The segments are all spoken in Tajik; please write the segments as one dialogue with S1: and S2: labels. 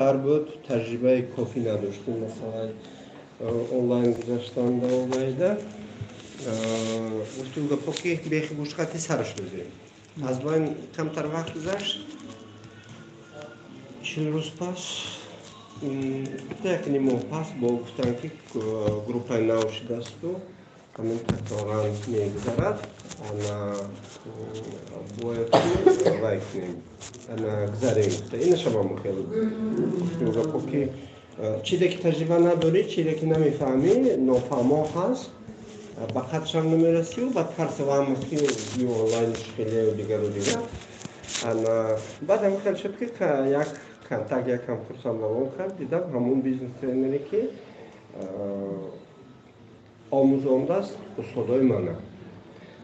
S1: Буд, таҷрибаи кофӣ надоштем, масалан, онлайн гузаштан давомаида. Гуфтем гапо, ки бехи гӯшхати сараш дозем. Аз байн камтар вақт гузашт, 40 рӯз пас, як ним моҳ пас бо гуфтанд, ки группаи нав шудасту ҳамин такроран мегузарад, ана бояд ки вай кунем, ана гузарем. Инашам хеле гуфтем гапо, ки чизе ки таҷриба надорӣ, чизе ки намефаҳмӣ, нофаҳмо ҳаст, ба қадршам намерасию ба тарси ваҳм, ки онлайн хеле дигару дигар. Ана баъд ҳам хел шуд, ки як контакт, як ҳамкурсам равон кард. Дидам, ҳамон бизнес тренере, ки омӯзондааст, устодои мана.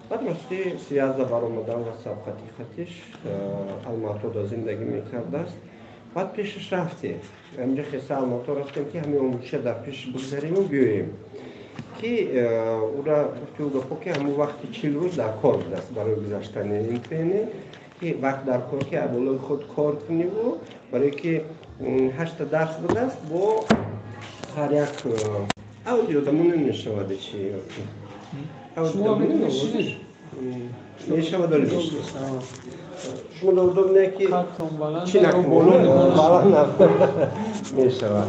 S1: Баъд рости связь да баромадам ва сабқати хатиш Алматода зиндагӣ мекардааст. Баъд пешаш рафтем, ҳаминҷо хеса Алмато рафтем, ки ҳамин омӯзиша дар пеш бигзариму биёем, ки ура гуфту гапо, ки ҳамон вақти 40 рӯз дар кор будааст барои гузаштани ин тренинг, ки вақт дар кор, ки болои худ кор куниву барое ки ҳашта дарс будааст, бо ҳар як аудио дамона мешавад. Чи мешавад? Шумо удобне, ки чи накунем, мешавад.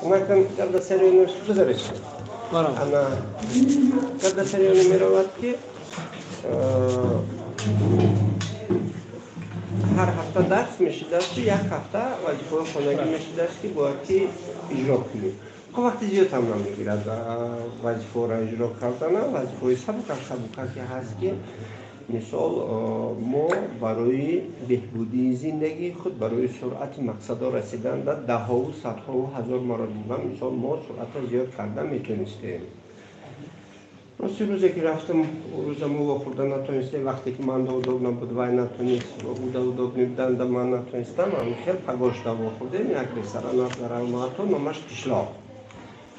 S1: Накун гап сари гузариш, ана гап сари оно меравад, ки ҳар ҳафта дарс мешидааст, як ҳафта вазифаҳои хонагӣ мешидааст, ки бояд ки иҷро кунем. Хоб, вақти зиёд ҳам намегирад вазифаҳоро иҷро кардана, вазифаҳои сабука сабука ки ҳаст, ки мисол мо барои беҳбудии зиндагии худ, барои суръати мақсадҳо расидан дар даҳҳову садҳову ҳазор маротиба, мисол, мо суръатро зиёд карда метонистем. Рости, рӯзе ки рафтам, рӯза мо вохӯрда натонистем. Вақте ки ман удоб набуд, вай натонист, уда удоб набуданда, ман натонистам. Ҳамин хел пагошда вохӯрдем. Як ресторан аст дар Алмато, номаш «Қишлоқ»,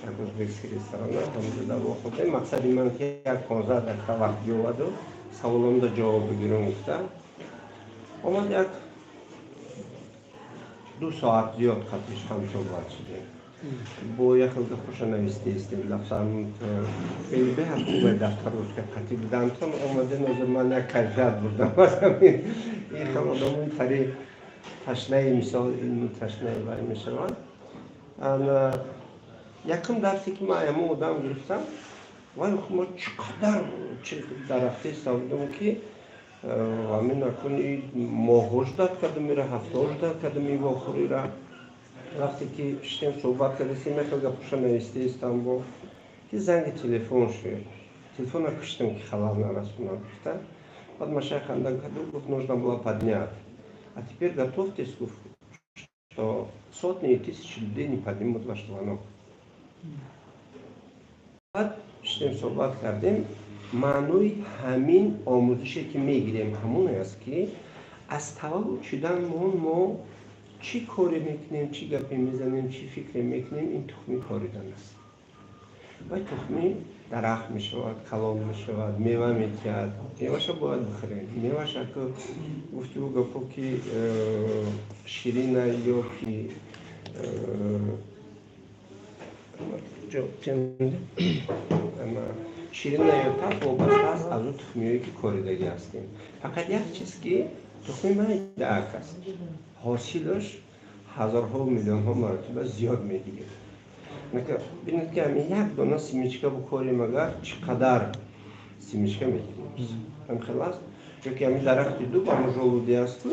S1: як узбекский ресторан, ҳамҷода вохӯрдем. Мақсади ман ки як 15 дақиқа вақт биёваду саволомда ҷавоб бигирам гуфта омад. Як 2 соат зиёд қатиш ҳамсӯҳбат шудем. Бо як хел хуша навистаистем, дафтар хеле беҳад хубе, дафтар ручка қатӣ будантон омадем. Ҳозир ман як кайфият бурдам аз ҳамин. Ин хел одамои тари ташнаи, мисол, илму ташнаи вай мешаванд. Ана якум дарсе, ки ман ҳамон одам гирифтам, вай мо чӣ қадар дар рафтаиста будам, ки ҳамин акун моҳҳо ждать кардам, ира ҳафтаҳо ждать кардам ин вохӯрира. Вақте ки шитем, суҳбат кардастем, як хел гапуша навистаистам, бо ки занги телефон шуд, телефонро куштам, ки халал нарасонам гуфта. Баъд машай ханда карду гуфт: «Нужно было поднять. А теперь готовьтесь, — гуфт, — что сотни и тысячи людей не поднимут ваш звонок». Баъд шитем, суҳбат кардем. Маънои ҳамин омӯзише, ки мегирем, ҳамон аст, ки аз таваллуд шуданмон мо чӣ коре мекунем, чӣ гапе мезанем, чӣ фикре мекунем, ин тухми коридан аст. Вай тухми дарахт мешавад, калон мешавад, мева метиҳад, меваша бояд бихӯрем. Меваша ку гуфтиву гапо, ки ширина ё ки ширина ё талх, вобаста аст аз ӯ тухмиҳое, ки коридагӣ ҳастем. Фақат як чиз, ки тухми майдаак аст, ҳосилаш ҳазорҳо, миллионҳо маротиба зиёд мегирем. Бинед, ки ҳамин як дона семечка бикорем, агар чӣ қадар семечка мегирем, ҳамин хел аст. Ё ки ҳамин дарахти дуб, ҳамн жолуди асту,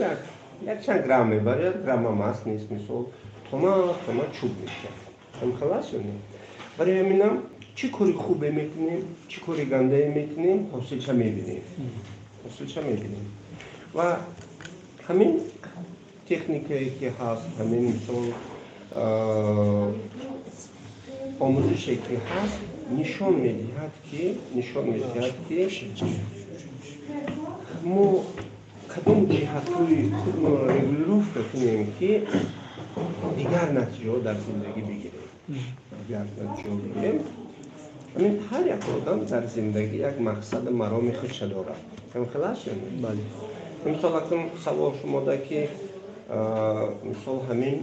S1: якчанд грамм мебарад, граммам аст нест, мисол, тона тона чӯб мешавад. Ҳамин хел аст ё не? Барои ҳаминам чӣ кори хубе мекунем, чӣ кори гандае мекунем, ҳосилша мебинем, ҳосилша мебинем. Ва ҳамин техникае, ки ҳаст, ҳамин, мисол, омӯзише, ки ҳаст, нишон медиҳад, ки мо кадом ҷиҳатҳои худро регулировка кунем, ки дигар натиҷаҳо дар зиндагӣ бигирем, дигар натиҷаҳо бигирем. Ҳамин ҳар як одам дар зиндагӣ як мақсаду мароми худша дорад. Ҳамин хел аст ё не?
S2: Бале.
S1: Мисол, акнун савол шумода, ки мисол, ҳамин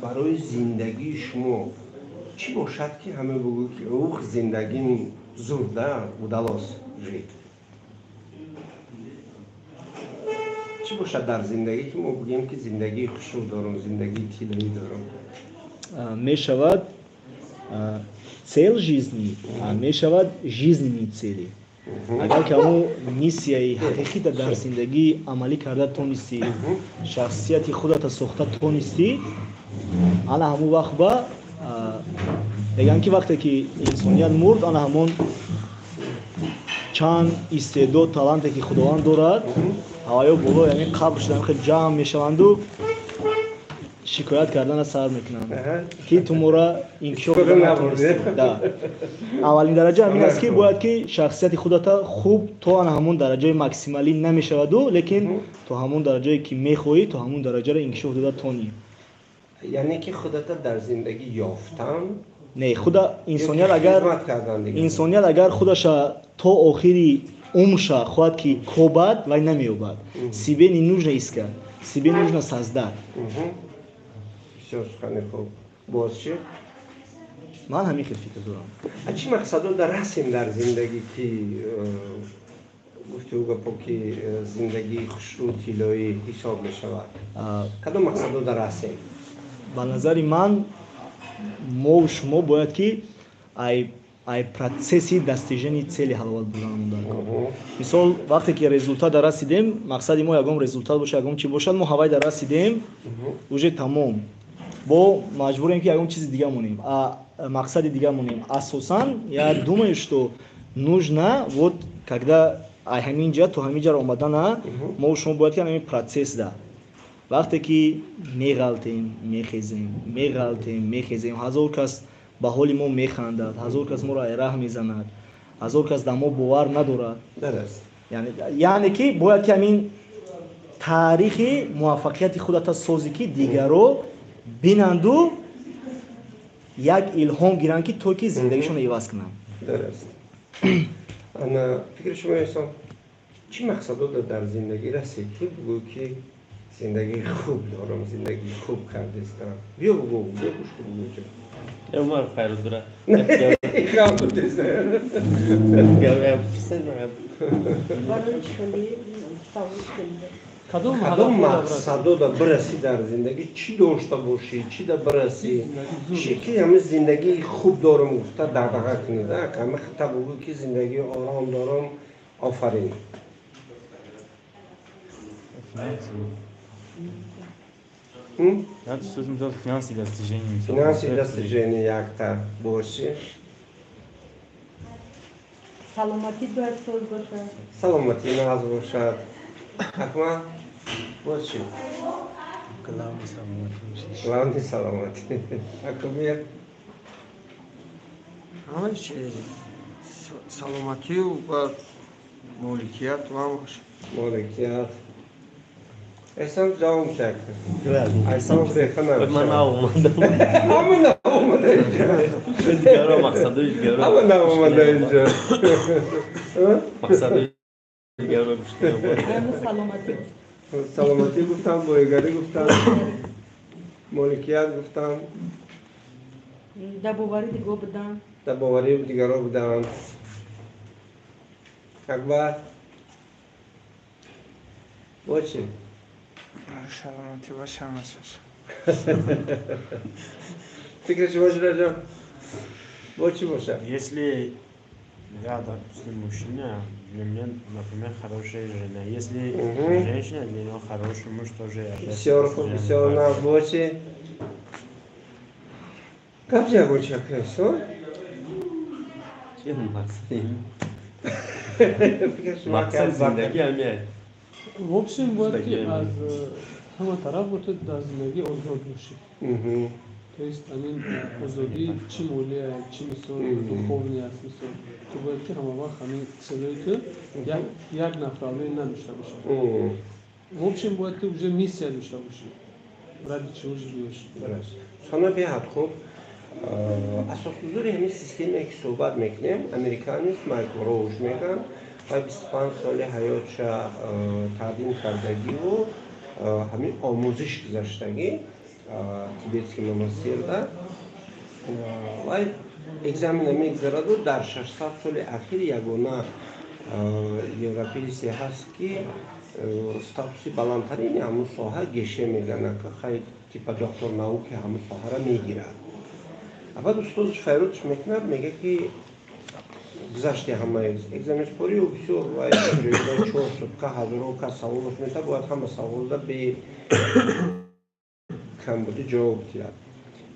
S1: Барои зиндагии шумо чӣ бошад, ки ҳама бугӯ, ки ух, зиндагим зурда, удалось жить? Чӣ бошад дар зиндагӣ, ки мо бигӯем, ки зиндагии хушрӯ дорам, зиндагии тиллоӣ дорам?
S2: Мешавад цель жизни, мешавад жизненные цели. Агар ки ҳамун миссияи ҳақиқита дар зиндагӣ амалӣ карда тонистӣ, шахсияти худата сохта тонистӣ, ана ҳамун вақт ба мегӯянд, ки вақте ки инсоният мурд, ана ҳамон чанд истеъдод, таланте, ки Худованд дорад, ҳаваё боло, яъне қабр шуда, хеле ҷамъ мешаванду шикоят кардана сар мекунанд, ки ту моро инкишоф. Аввалин дараҷа ҳамин аст, ки бояд ки шахсияти худата хуб то ана ҳамон дараҷаи максималӣ намешаваду, лекин то ҳамон дараҷае, ки мехоҳӣ, то ҳамон дараҷаро инкишоф дода тонӣ.
S1: Яъне ки худата дар зиндагӣ ёфтан?
S2: Не, худа инсоният агар, инсоният агар худаша то охири умрша хоҳад, ки кобад, вай намеёбад. Себе не нужно искать, себе нужно создать.
S1: Бисёр сухани хуб. Боз чӣ?
S2: Ман ҳамин хел фикр дорам.
S1: А чӣ мақсадо расем дар зиндагӣ, ки гуфтиу гапо, ки зиндагии хушрӯ, тиллоӣ ҳисоб мешавад? Кадом мақсадо расем?
S2: Ба назари ман, мову шумо бояд ки ай процесси достижении цели ҳаловат бурданамон дар кор. Мисол, вақте ки результат да расидем, мақсади мо ягон результат бошад, ягон чи бошад, мо ҳавай да расидем, уже тамом, бо маҷбурем, ки ягон чизи дига монем, мақсади дига монем. Асосан, я думаю, что нужно вот когда ай ҳамин ҷа то ҳамин ҷаро омадана, мо шумо бояд ки ҳамин процесс да, вақте ки меғалтем, мехезем, меғалтем, мехезем, ҳазор кас ба ҳоли мо механдад, ҳазор кас моро айраҳ мезанад, ҳазор кас дар мо бовар надорад, яъне ки бояд ки ҳамин таърихи муваффақияти худата созӣ, ки дигаро бинанду як илҳом гиранд, ки то ки зиндагишонро иваз кунанд.
S1: Дуруст. Ана фикри шумо, Эҳсон, чӣ мақсадо дар зиндагӣ расид, ки бугӯ, ки зиндагии хуб дорам, зиндагии хуб кардистам? Биё бугӯ, биё гӯш кун, бугӯ.
S3: Умар хайрудура.
S1: Хам будиста.
S4: Барои чӣ хеле савол хеле?
S1: Кадом мақсадо да бирасӣ дар зиндагӣ, чӣ дошта бошӣ, чӣ да бирасӣ, чӣ ки ҳами зиндагии хуб дорам гуфта дағдаға кунед, ҳама хита бугӯ, ки зиндагии ором дорам, офарин.
S3: Финансовые достижения.
S1: Финансовые достижения якта боши.
S4: Саломатӣ бояд соз бошад.
S1: Саломатӣ нағз бошад. Акмал, боз чӣ?
S5: Главное саломатӣ.
S1: Главное саломатӣ. Акмал.
S5: Ҳама чиз, саломатию ва моликият ва ҳамаш.
S1: Моликият. Эҳсон, ҷавоб чак. Эҳсон реха.
S3: Ман наомадам.
S1: Ҳама наомада инҷо.
S3: Дигаро мақсадои дигаро.
S1: Ҳама наомада инҷо.
S3: Мақсадои дигаро.
S4: Саломатӣ.
S1: Саломатӣ гуфтам, боигарӣ гуфтам, моликият гуфтам.
S4: Дар бовари дигаро будан.
S1: Дар бовари дигаро будан. Акбар. Бо чӣ?
S5: Саломатӣ бош ҳамаш.
S1: Фикри шумо чӣ, Раҷаб? Бо чӣ бошад?
S6: Если я, допустим, мужчина, для меня, например, хорошая жена. Если женщина, для него хороший муж тоже.
S1: Бисёр хуб, бисёр нағз. Бо чӣ? Гап ягон чи, Эҳсон?
S3: Чӣ мақсади?
S1: Фикри шумо?
S3: Мақсади зиндагӣ ҳамин.
S7: В общем, бояд ки аз ҳама тараф ту дар зиндагӣ озод бошӣ. То есть ҳамин озодӣ, чӣ молия, чӣ мисол духовный аст, мисол ту бояд ки ҳама вақт ҳамин целои ту як направление надошта бошад. В общем, бояд ки уже миссия дошта бошӣ, ради чего живёшь.
S1: Сона беҳад хуб. Асосгузори ҳамин системае, ки суҳбат мекунем, американец Майкл Роуш мегӯянд, ва 25 соли ҳаётша таъдин кардагиву ҳамин омӯзиш гузаштагӣ. Тибетский монастырда вай экзамена мегзараду дар 600 соли ахир ягона европейсе ҳаст, ки статуси баландтарини ҳамун соҳа геше мегӯянд, хай, типа доктор науки ҳамун соҳара мегирад. Баъд устодаш файрудш мекунад, мега, ки гузашти ҳама экзамен спорию бисёр вай 4 сутка ҳазорҳо кас саволаш мета, бояд ҳама саволда бе камбудӣ ҷавоб диҳад.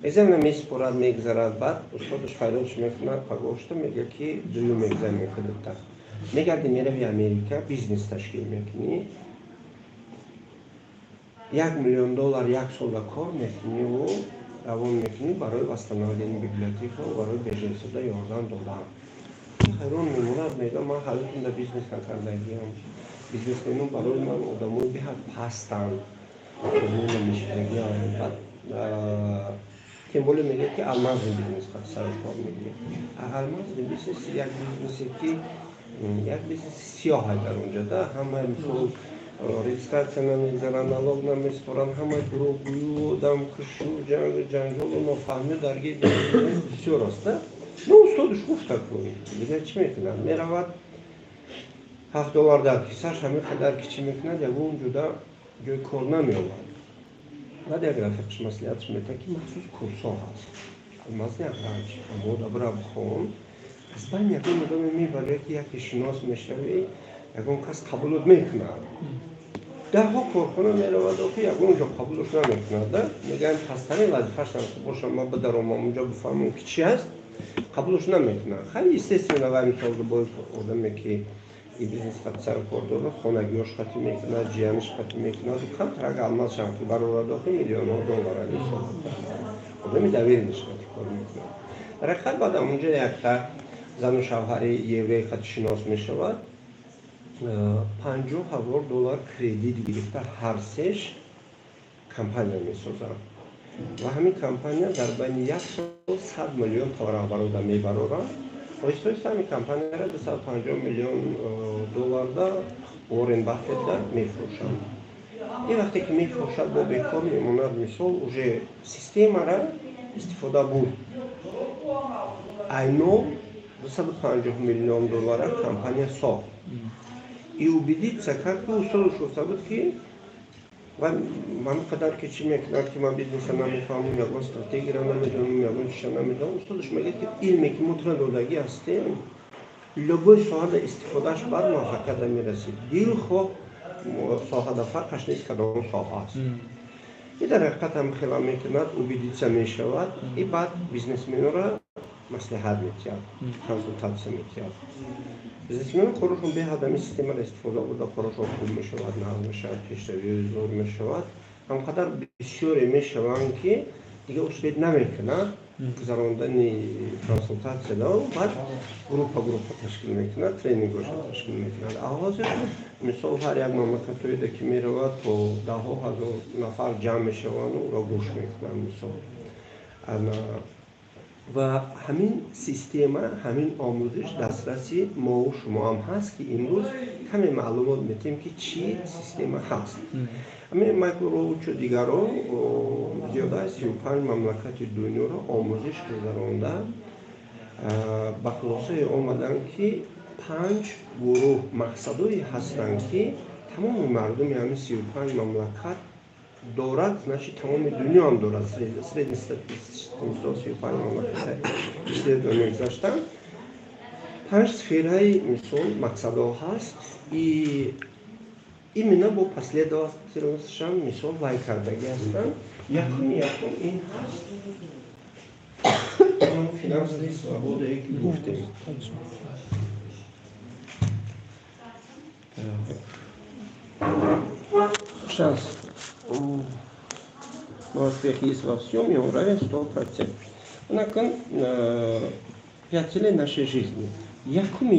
S1: Экзамена месупорад, мегузарад. Баъд устодаш файрудш мекунад, пагошта мега, ки дуюм экзамен кунедта мегарди, мерави Америка, бизнес ташкил мекунӣ, 1 миллион доллар як солда кор мекуниву равон мекунӣ барои восстановление библиотека, барои беженцода ёрдам додан. Ҳайрон мемонад, мега: «Ман ҳаётимда бизнес накардагиам, бизнесменон барои ман одамои беҳад пастанд, намешидагиам». Баъд тем более мегӯяд, ки алмазный бизнес сари кор мегиред. Алмазный бизнес як бизнесе, ки як бизнеси сиёҳ дар онҷа да ҳама, мисол, регистрация намегзаранд, налог намесупоранд, ҳама дурӯғгӯю, одамкушу, ҷангу ҷанҷолу, нофаҳмию даргири бисёр аст да. Ну, устодаш гуфта кун, дигар чӣ мекунад? Меравад, 7 доллар дар кисаш, ҳамин қадар ки чӣ мекунад, ягон ҷуда ҷои кор намеёбад. Баъд як рафиқш маслиҳатш метаҳад, ки махсус курсҳо ҳаст, алмазный ағаҷ, амода бира бихон, аз байни ягон одаме мебарӣ, ки яке шинос мешавӣ, ягон кас қабулот мекунад. Даҳҳо корхона меравад, охи ягон ҷо қабулш намекунад да. Мегӯянд, пасттарин вазифааш бошам, ман бидаромам унҷо, бифаҳмам, ки чӣ ҳаст, қабулш намекунад. Хай, естественно, вай мисол бо одаме, ки и бизнес қати сару кор дорад, хонагиёш қати мекунад, ҷиянаш қати мекунад, камтарак алмазшам ки барорад, охи миллионҳо доллар, мисол, одами доверенныйш қати кор мекунад. Дар ҳақиқат, баъд онҷо якта зану шавҳари еврей қати шинос мешавад, 50 000 доллар кредит гирифта, ҳар сеш компания месозанд ва ҳамин компания дар байни як сол 100 миллион товарооборота мебароранд. Оҳиста оҳиста ҳамин компанияро 250 миллион долларда Уоррен Баффетда мефурӯшанд. Ин вақте ки мефурӯшад, бо бекор мемонад. Мисол, уже системара истифода бурд, айно 250 миллион доллара компания сохт и убедиться кард, ки устодаш гуфта буд, ки ман қадар ки чӣ мекунад, ки ман бизнеса намефаҳмам, ягон стратегияро намедонам, ягон чиша намедонам. Устодаш мегӯяд, ки илме ки мо тура додагӣ ҳастем, любой соҳада истифодааш бар муваффақият мерасид, дилхоҳ соҳада, фарқаш нест кадом соҳа аст. И дар ҳақиқат ҳам хела мекунад, убедиться мешавад и баъд бизнесменора маслиҳат метиҳад, консултатсия метиҳад. Бизнесмено корашон беҳад ҳамин системаро истифода бурда, корашон хуб мешавад, нағз мешавад, пешравии зур мешавад. Ҳамқадар бисёре мешаванд, ки дига успеть намекунад гузарондани консултатсия. Баъд группа группа ташкил мекунад, тренингҳоша ташкил мекунад. А ҳозир, мисол, ҳар як мамлакатҳоеда ки меравад, то даҳҳо ҳазор нафар ҷамъ мешаванду ӯро гӯш мекунанд, мисол. Ва ҳамин система, ҳамин омӯзиш дастраси мову шумо ҳам ҳаст, ки имрӯз каме маълумот метиҳем, ки чӣ система ҳаст. Ҳамин Майкл Роучу дигарон зиёда аз 35 мамлакати дунёро омӯзиш гузаронда, ба хулосае омаданд, ки панҷ гурӯҳ мақсадое ҳастанд, ки тамоми мардуми ҳамин 35 мамлакат дорад, значит, тамоми дунё ҳам дорад. Среднестатистический 35 мамлакат исследование гузаштанд. Панҷ сфераи, мисол, мақсадҳо ҳаст и именно бо последовательностьшам, мисол, вай кардагӣ ҳастанд. Якум ин ҳаст финансовая свободае, ки гуфтем. Сейчас успех есть во всем, и он равен 100%. Однако, пять целей нашей жизни. Якум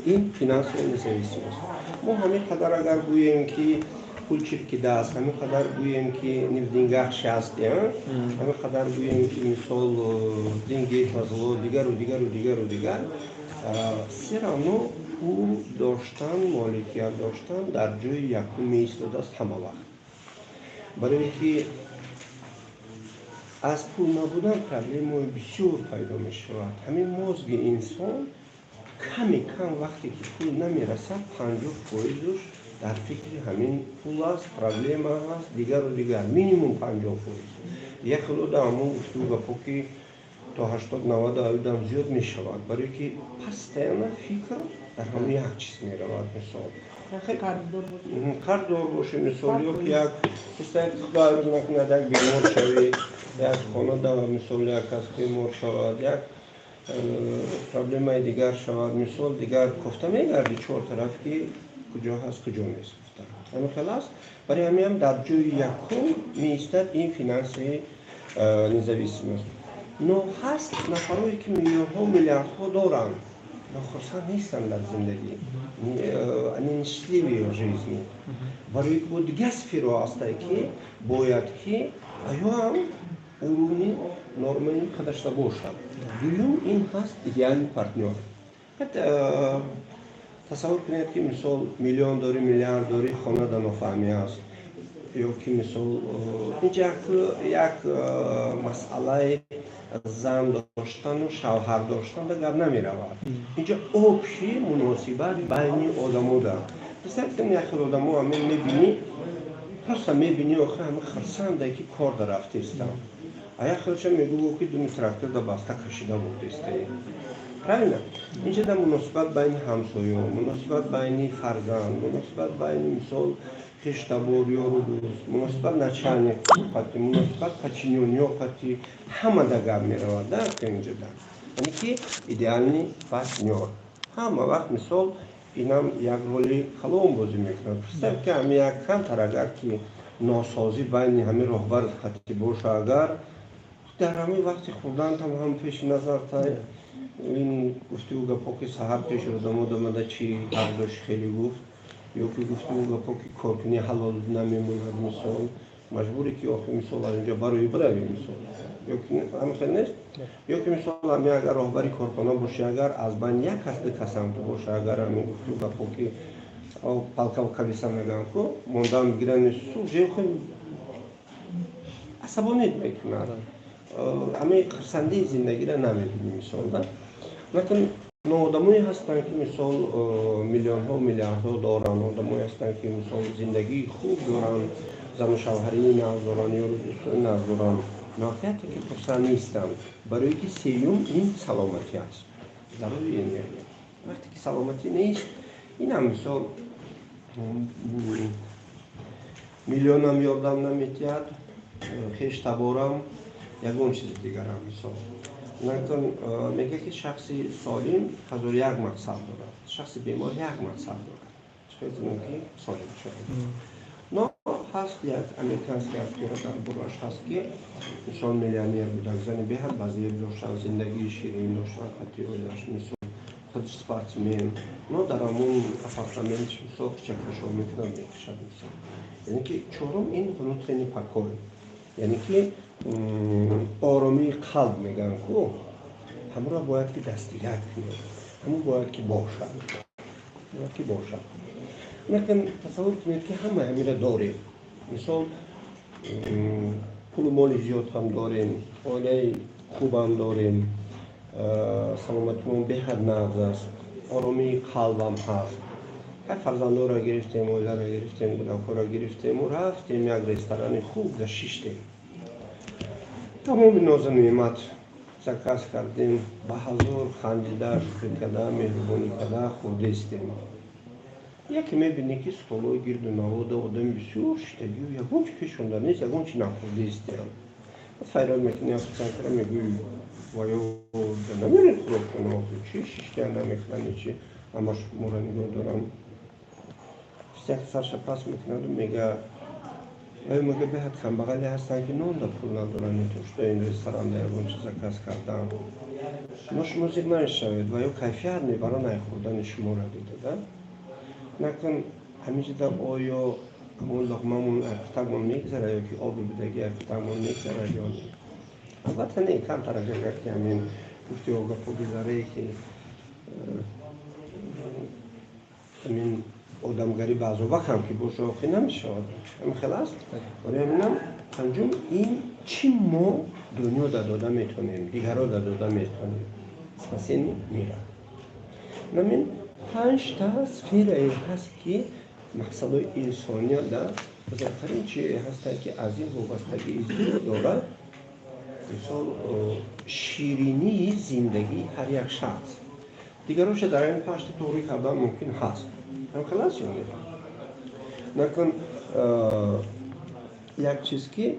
S1: ин финансовая независимость. Мо ҳамин қадар агар гӯем, ки пул чиркида аст, ҳамин қадар гӯем, ки не в деньгах счастье, ҳамин қадар гӯем, ки, мисол, деньги это зло, дигару дигару дигару дигар, все равно пул доштан, моликият доштан дар ҷои якум меистодааст ҳама вақт. Барои ки Аз пул набудан проблемаҳои бисёр пайдо мешавад. Ҳамин мозги инсон каме кам вақте ки пул намерасад, 50%-аш дар фикри ҳамин пул аст, проблема аст, дигару дигар, минимум 50%. Як хел одам ҳамон гуфту гапо ки то 80-90 одам зиёд мешавад, барое ки постоянно фикр дар ҳамон як чиз меравад, мисол. Қарздор бошӣ, мисол, ё ки як худо накунад, як бемор шавӣ, як хонада, мисол, як кас бемор шавад, як проблемаи дигар шавад, мисол, дигар кофта мегарди чор тараф ки куҷо ҳаст, куҷо нест, гуфта. Ҳамин хел аст. Барои ҳамин ҳам дар ҷои якум меистад ин финансовый независимость. Но ҳаст нафарое ки миллионҳо, миллиардҳо доранд, но хурсанд нестанд дар зиндагӣ, они несчастливые в жизни. Барои ки бо дигар сфераҳо ҳастае ки бояд ки аё ҳам уровни нормали қадашта бошад. Дуюм ин ҳаст идеальный партнёр. Тасаввур кунед ки, мисол, миллион дорӣ, миллиард дорӣ, хона да нофаҳмӣ аст, ё ки, мисол, инҷа як масъалаи зан доштану шавҳар доштан да гап намеравад. Инҷа общий муносибат байни одамо да. Представь кунед, як хел одамо ҳамин мебинӣ, просто мебинӣ, охир ҳама хурсанда ки кор да рафтестам. А як хелша мегӯ ки думи трактор да баста кашида бурдестаи. Правильно? Инҷа да муносибат байни ҳамсоё, муносибат байни фарзанд, муносибат байни, мисол, хештабор, ёру дӯст, муносибат начальник қати, муносибат подчинённиё қати, ҳама да гап меравад да инҷа да. Яъне ки идеальный партнёр. Ҳама вақт, мисол, инам як роли калон бозӣ мекунад. Представь ки ҳами як камтар агар ки носозӣ байни ҳамин роҳбар қати боша, агар дар ҳамин вақти хурдантам ҳам пеши назарта ин гуфтугӯ гапҳо ки саҳар пеши одамо омада чӣ ҳақ дошт хеле гуфт, ё ки гуфтугӯ гапҳо ки коркунӣ ҳалол намемонад, мисол, маҷбуре ки охир, мисол, аз инҷо барои биравӣ, мисол, ё ки ҳамин хел нест, ё ки, мисол, ҳамин агар роҳбари корхона бошӣ, агар аз байни як кас, ду касам боша, агар ҳамин гуфтугӯ гапҳо ки палка кависа мегӯянд ку мондан мегиранд, асабонит мекунад, ҳамин хурсандии зиндагиро намебинӣ, мисол, да. Лекин но одамое ҳастанд ки, мисол, миллионҳо, миллиардҳо доранд, одамое ҳастанд ки, мисол, зиндагии хуб доранд, зану шавҳарии нағз доранд, ёру дӯстони нағз доранд, воқеияте ки хурсанд нестанд. Барои ки сеюм ин саломатӣ аст, здоровье, энергия. Вақте ки саломатӣ нест, инам, мисол, миллионам ёрдам наметиҳад, хештаборам, ягон чизи дигарам, мисол. Накун мегӯяд ки шахси солим ҳазору як мақсад дорад, шахси бемор як мақсад дорад, чӣ кунем ки солим шавад. Но ҳаст як американский актёр, дар борааш ҳаст ки, мисол, миллионер буданд, зани беҳад вазир доштанд, зиндагии ширин доштанд қати оилаш, мисол, худ спортсмен, но дар ҳамон апартаментш, мисол, кичакашо мекунад, мекушад, мисол. Яъне ки чорум ин внутренний покой, яъне ки оромии қалб мегӯянд ку, ҳамонро бояд ки дастгирак кунем, ҳамон бояд ки бошад, бояд ки бошад. Лекин тасаввур кунед ки ҳама ҳаминро дорем, мисол, пулу моли зиёд ҳам дорем, оилаи хубам дорем, саломатимон беҳад нағз аст, оромии қалбам ҳаст, ҳар фарзандонро гирифтем, оиларо гирифтем, кӯдакҳоро гирифтему рафтем як ресторани хуб да шиштем, тамоми нозу неъмат заказ кардем, ба ҳазор хандида, шӯхӣ карда, меҳрубонӣ карда хӯрдаистем. Яке мебинӣ ки столҳои гирду навода одами бисёр шиштагию ягон чи пешонда нест, ягон чи нахӯрдаистем. Файрод мекунӣ официантро, мегӯӣ: «Ваё намеред хӯрокхона, чӣ шиштиян намекунанд, чи ҳамаш моро нигоҳ доранд?» Официант сарша пас мекунаду мега: «Ой, мега, беҳад камбағале ҳастанд ки нон да пул надоранд, не то что ин ресторанда ягон чи заказ кардан». Но шумо зиқ намешавед ва ё кайфият мебаранд ай хӯрдани шуморо дида да. Накун ҳамин чиза оё ҳамон луқмамон айқутамон мегзарад ё ки оби будаги айқутамон мегзарад ё не? Албатта не. Камтар агар ки ҳамин гуфти гапо гузарае ки ҳамин одамгарӣ ба азобак ҳам ки боша, охӣ намешавад. Ҳамин хел аст. Барои ҳаминам панҷум ин чӣ мо Дунё да дода метавонем, дигарро да дода метавонем. Спасение мира. Намин панҷта сферае ҳаст, ки мақсадҳои инсоният да бузургтарин чие ҳастанд, ки аз ин вобастагии зиёд дорад. Мисол, ширинии зиндагии ҳар як шахс. Дигароша дар ҳамин панҷта туғрӣ кардан мумкин ҳаст. Ҳам хел аст ё не? Накун як чиз, ки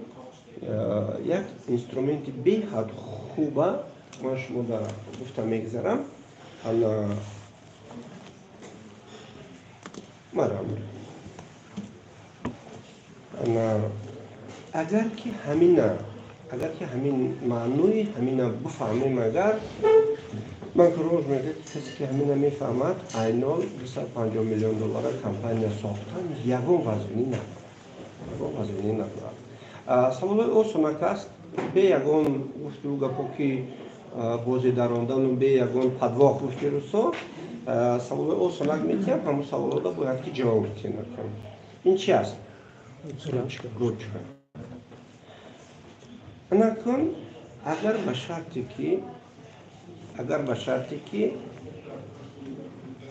S1: як инструменти беҳад хуба ман шумо дар гуфта мегзарам. Ана марам, ана агар ки ҳамина, агар ки ҳамин маънои ҳамина бифаҳмем, агар ман ки рӯз мегӯяд, касе ки ҳамина мефаҳмад, айнол 250 миллион доллара компания сохтан ягон вазминӣ надорад, ягон вазминӣ надорад. Саволои осонак аст, бе ягон гуфту гапо, ки бозе дарондану бе ягон подвох, гуфти русо. Саволои осонак метиҳам, ҳамун саволода бояд ки ҷавоб диҳем. Ин чи аст? Ручка. Анакун агар ба шарте ки, агар ба шарте ки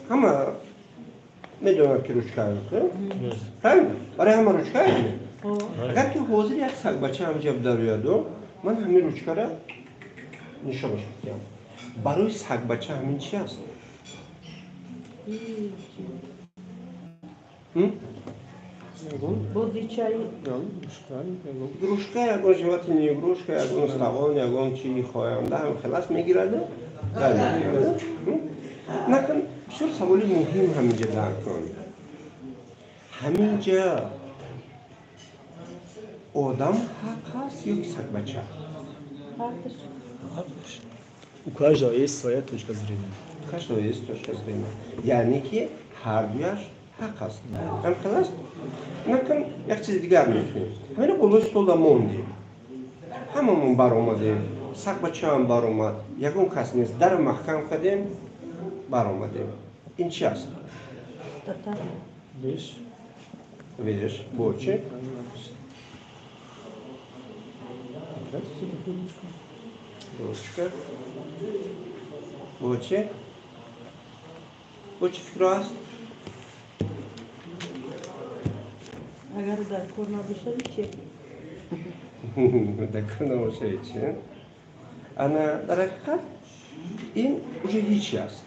S1: ҳама медонад, ки ручка, правильно? Барои ҳама ручка. Агар ки ҳозир як сагбача ҳамҷа дарояду ман ҳамин ручкара нишонаш бидиҳам, барои сагбача ҳамин чи аст? Игрушка, ягон животный игрушка, ягон ставон, ягон чи хоянда ҳам хел аст, мегираду. Накун бисёр саволи муҳим ҳаминҷа дар кун. Ҳаминҷа одам ҳақ ҳаст ё ки сагбача?
S2: У каждого есть своя точка зрения.
S1: У каждого есть точка зрения. Яъне ки ҳардуяш ҳақ аст. Ҳам хел аст? Накун як чизи дигар мекунем. Ҳамина болои столда мондем. Ҳамамон баромадем. Сагбачаам баромад. Ягон кас нест. Дар маҳкам кардем, баромадем. Ин чи аст?
S7: Вещь.
S1: Вещь. Бо чи? Ручка. Бо чи? Бо чи фикро аст?
S4: Агар дар кор набошад, чи?
S1: Дар кор набошад, чи? Ана дар ҳақиқат ин уже ҳеч аст.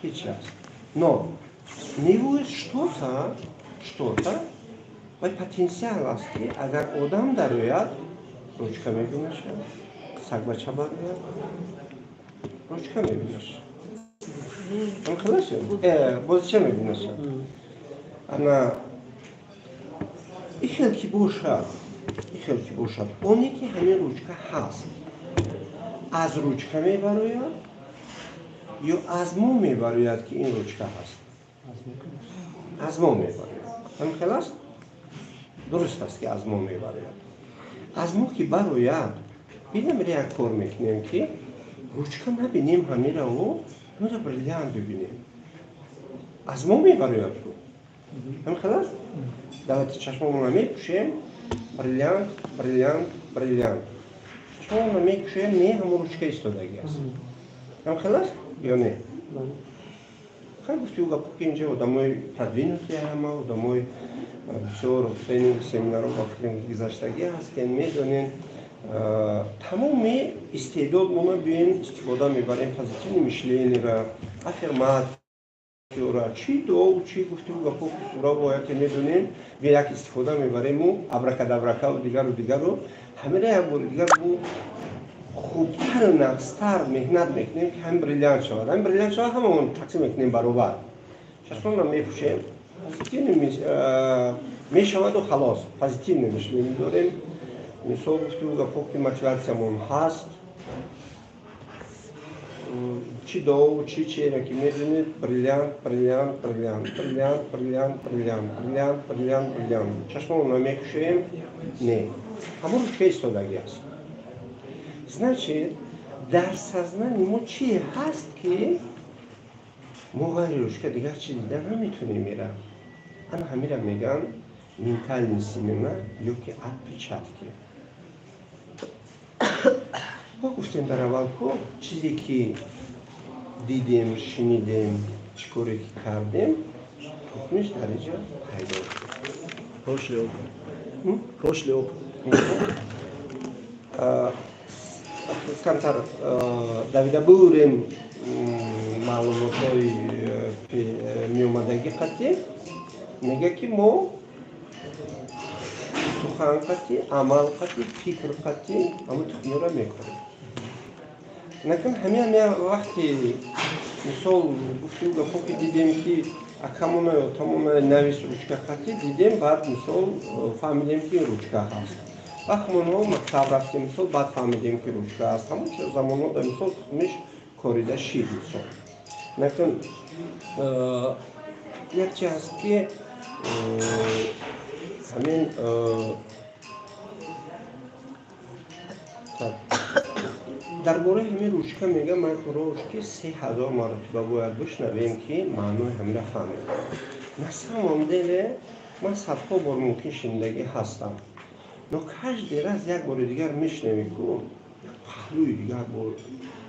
S1: Ҳеч аст. Но невоист что-то, что-то вай потенсиал аст, ки агар одам дарояд, ручка мебинаш, сагбача барояд, ручка мебинаш. Бозича мебинаш. Ана ихел ки бошад, ихел ки бошад, оне ки ҳамин ручка ҳаст, аз ручка мебарояд ё аз мо мебарояд, ки ин ручка ҳаст? Аз мо мебарояд. Ҳамин хел аст? Дуруст аст, ки аз мо мебарояд. Аз мо ки барояд, бинам, як кор мекунем, ки ручка набинем, ҳамира ҳамира бриллиант бибинем. Аз мо мебарояд ку. Ҳамин хел аст? Давайте чашмомонро мепӯшем, бриллиант, бриллиант, бриллиант. Чашмомонро мекушоем, не, ҳамон ручка истодагӣ аст. Ҳамин хел аст ё не? Хай, гуфти ӯ гапо, ки инҷа одамои продвинутые, ҳама одамои бисёр тренинг, семинаро ба фикр гузаштагӣ ҳастен, медонен. Тамоми истеъдодмонро биёем истифода мебарем, позитивный мышлениеро, аффирматиёра, чи дуову чи гуфтиву гапо, сураву ояте медонем, бия як истифода мебариму абракадабракаву дигару дигару, ҳамира як бори дигар бу хубтару нағзтар меҳнат мекунем, ки ҳамин бриллиант шавад. Ҳамин бриллиант шавад, ҳамаон тақсим мекунем баробар. Чашмонро мепӯшем, позитивный мешаваду халос. Позитивный мышление дорем. Мисол, гуфтиву гапо, ки мотиватсиямон ҳаст, чи дуову чи чиеро ки медонед, бриллиант, бриллиант, бриллиант, бриллиант, бриллиант, бриллиант, бриллиант, бриллиант, бриллиант. Чашмонро мекушоем, не, ҳамон ручка истодагӣ аст. Значит, дар сознании мо чие ҳаст, ки мо ғайри ручка дигар чи дида наметонем? Мера ана ҳамира мегӯянд ментальный синема ё ки отпечатки. Гуфтем дар аввал ку чизе ки дидем, шунидем, чӣ коре ки кардем, тухмиш дар инҷа пайдо шуд.
S2: Прошлый опыт. Прошлый опыт.
S1: Камтар давида бурем маълумотҳои меомадагӣ қатъӣ мега, ки мо сухан қатъӣ, амал қатъӣ, фикр қатъӣ ҳамун тухмиро мекорем. Накун ҳамин вақти мисол гуфтем гапо ки дидем, ки акамона тамона навис ручка қатъӣ дидем, баъд мисол фаҳмидем, ки ручка ҳаст. Вақт мо мактаб рафтем, мисол, баъд фаҳмидем, ки ручка ҳаст. Ҳамон замонҳо да мисол тухмиш корида шид. Мисол, накун як чи ҳаст, ки ҳамин дар бораи ҳамин ручка мегӯям, Майкл Роуч, ки 3000 маротиба бояд бишнавем, ки маънои ҳаминро фаҳмем. На самом деле ман садҳо бор мумкин шунидагӣ ҳастам, но каждый раз як бори дигар мешунавӣ ку, як паҳлӯи дигар бор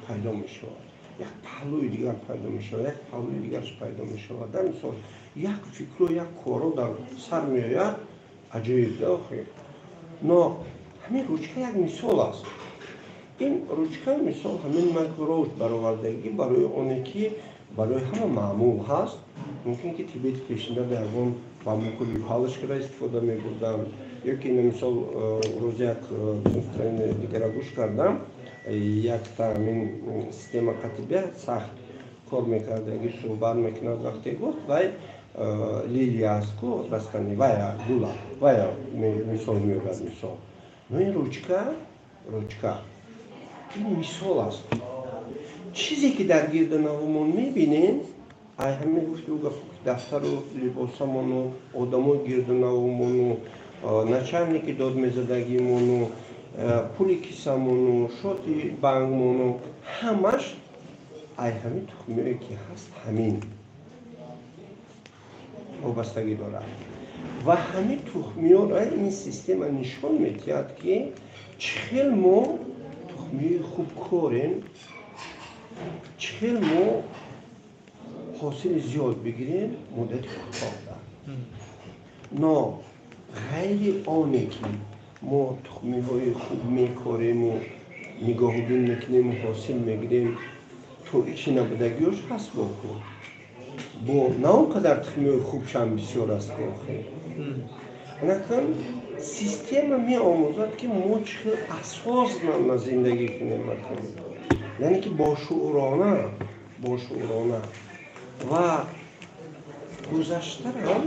S1: пайдо мешавад, як паҳлӯи дигар пайдо мешавад, як паҳлӯи дигарш пайдо мешавад. Дар мисол як фикру як коро дар сар меояд, аҷоиб да охир. Но ҳамин ручка як мисол аст. Ин ручка мисол ҳамин Майкл Роуч баровардагӣ барои оне ки барои ҳама маъмул ҳаст. Мумкин ки Тибети пешина да ягон бамбуковый палочкара истифода мебурданд, ё ки ина мисол рӯз як бизнес дигара гӯш кардам, якта ҳамин система қатибия сахт кор мекардаги суҳбат мекунад. Вақте гуфт, вай лилия аст ку, растани вая, гула вая мисол меорад. Мисол, но ин ручка ин мисол аст. Чизе ки дар гирду навомон мебинем, ай ҳамин гуфту гапу, дафтару либосамону, одамои гирду навомону, начальники дод мезадагимону, пули кисамону, шоти банкмону, ҳамаш ай ҳамин тухмиое ки ҳаст, ҳамин вобастагӣ дорад. Ва ҳамин тухмиёро ин система нишон медиҳад, ки чӣ хел мо тухмиёи хуб корем, чӣ хел мо ҳосили зиёд бигирем муддати кӯтоҳда. Но ғайри оне ки мо тухмиҳои хуб мекорему, нигоҳубин мекунему, ҳосил мегирем, то ичи набудагиёш ҳаст бо ку бо на он қадар тухмиҳои хубшам бисёр аст ки охир. Анакун система меомӯзад, ки мо чӣ хел осознанно зиндагӣ кунем, яъне ки бошуурона, бошуурона. Ва гузаштарам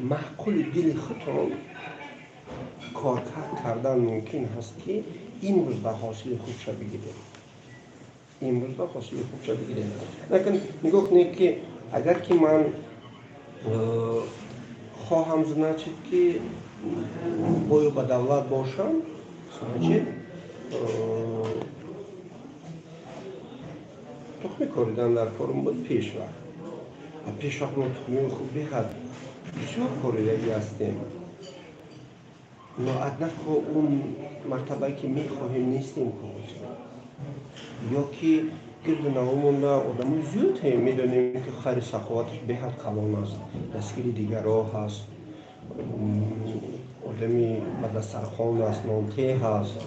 S1: маъқули дили худтон коркард кардан мумкин ҳаст, ки имрӯз ба ҳосили хубша бигирем, имрӯз ба ҳосили хубша бигирем. Лекин нигоҳ кунед, ки агар ки ман хоҳам, значит, ки бою ба давлат бошам, значит, тухми коридан дар корум буд пешвақт. Пешвақт мо тухмиҳои хуб беҳад бисёр коридагӣ ҳастем, но однако он мартабае ки мехоҳем нестем ку. Ё ки гирду навомонда одамои зиёде медонем, ки хайри саховаташ беҳад калон аст, дастгири дигарҳо ҳаст, одами ба дастархон аст, нонтеҳ аст,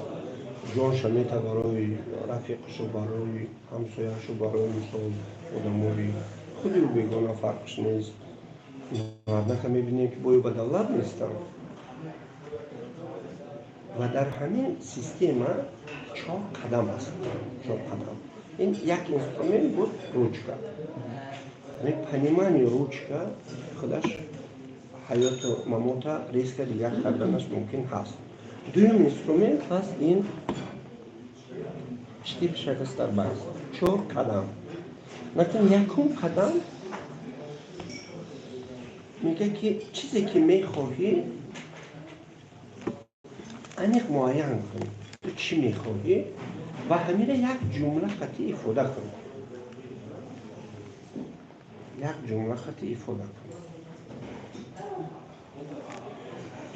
S1: ҷонша мета барои рафиқашу, барои ҳамсояшу, барои мисол одамои худи ӯ бегона фарқш нест. Однако мебинем, ки бою ба давлат нестанд. Ва дар ҳамин система чор қадам аст, чор қадам. Ин як инструмент буд, ручка. Понимание ручка худаш ҳаёту мамота резко дигар карданаш мумкин ҳаст. Дуюм инструмент ҳаст ин четыре шага Старбакс, чор қадам. Лакин якум қадам мегӯяд, ки чизе ки мехоҳӣ, аниқ муайян кун, ту чӣ мехоҳӣ, ва ҳамира як ҷумла хатӣ ифода кун, як ҷумла хатӣ ифода кун.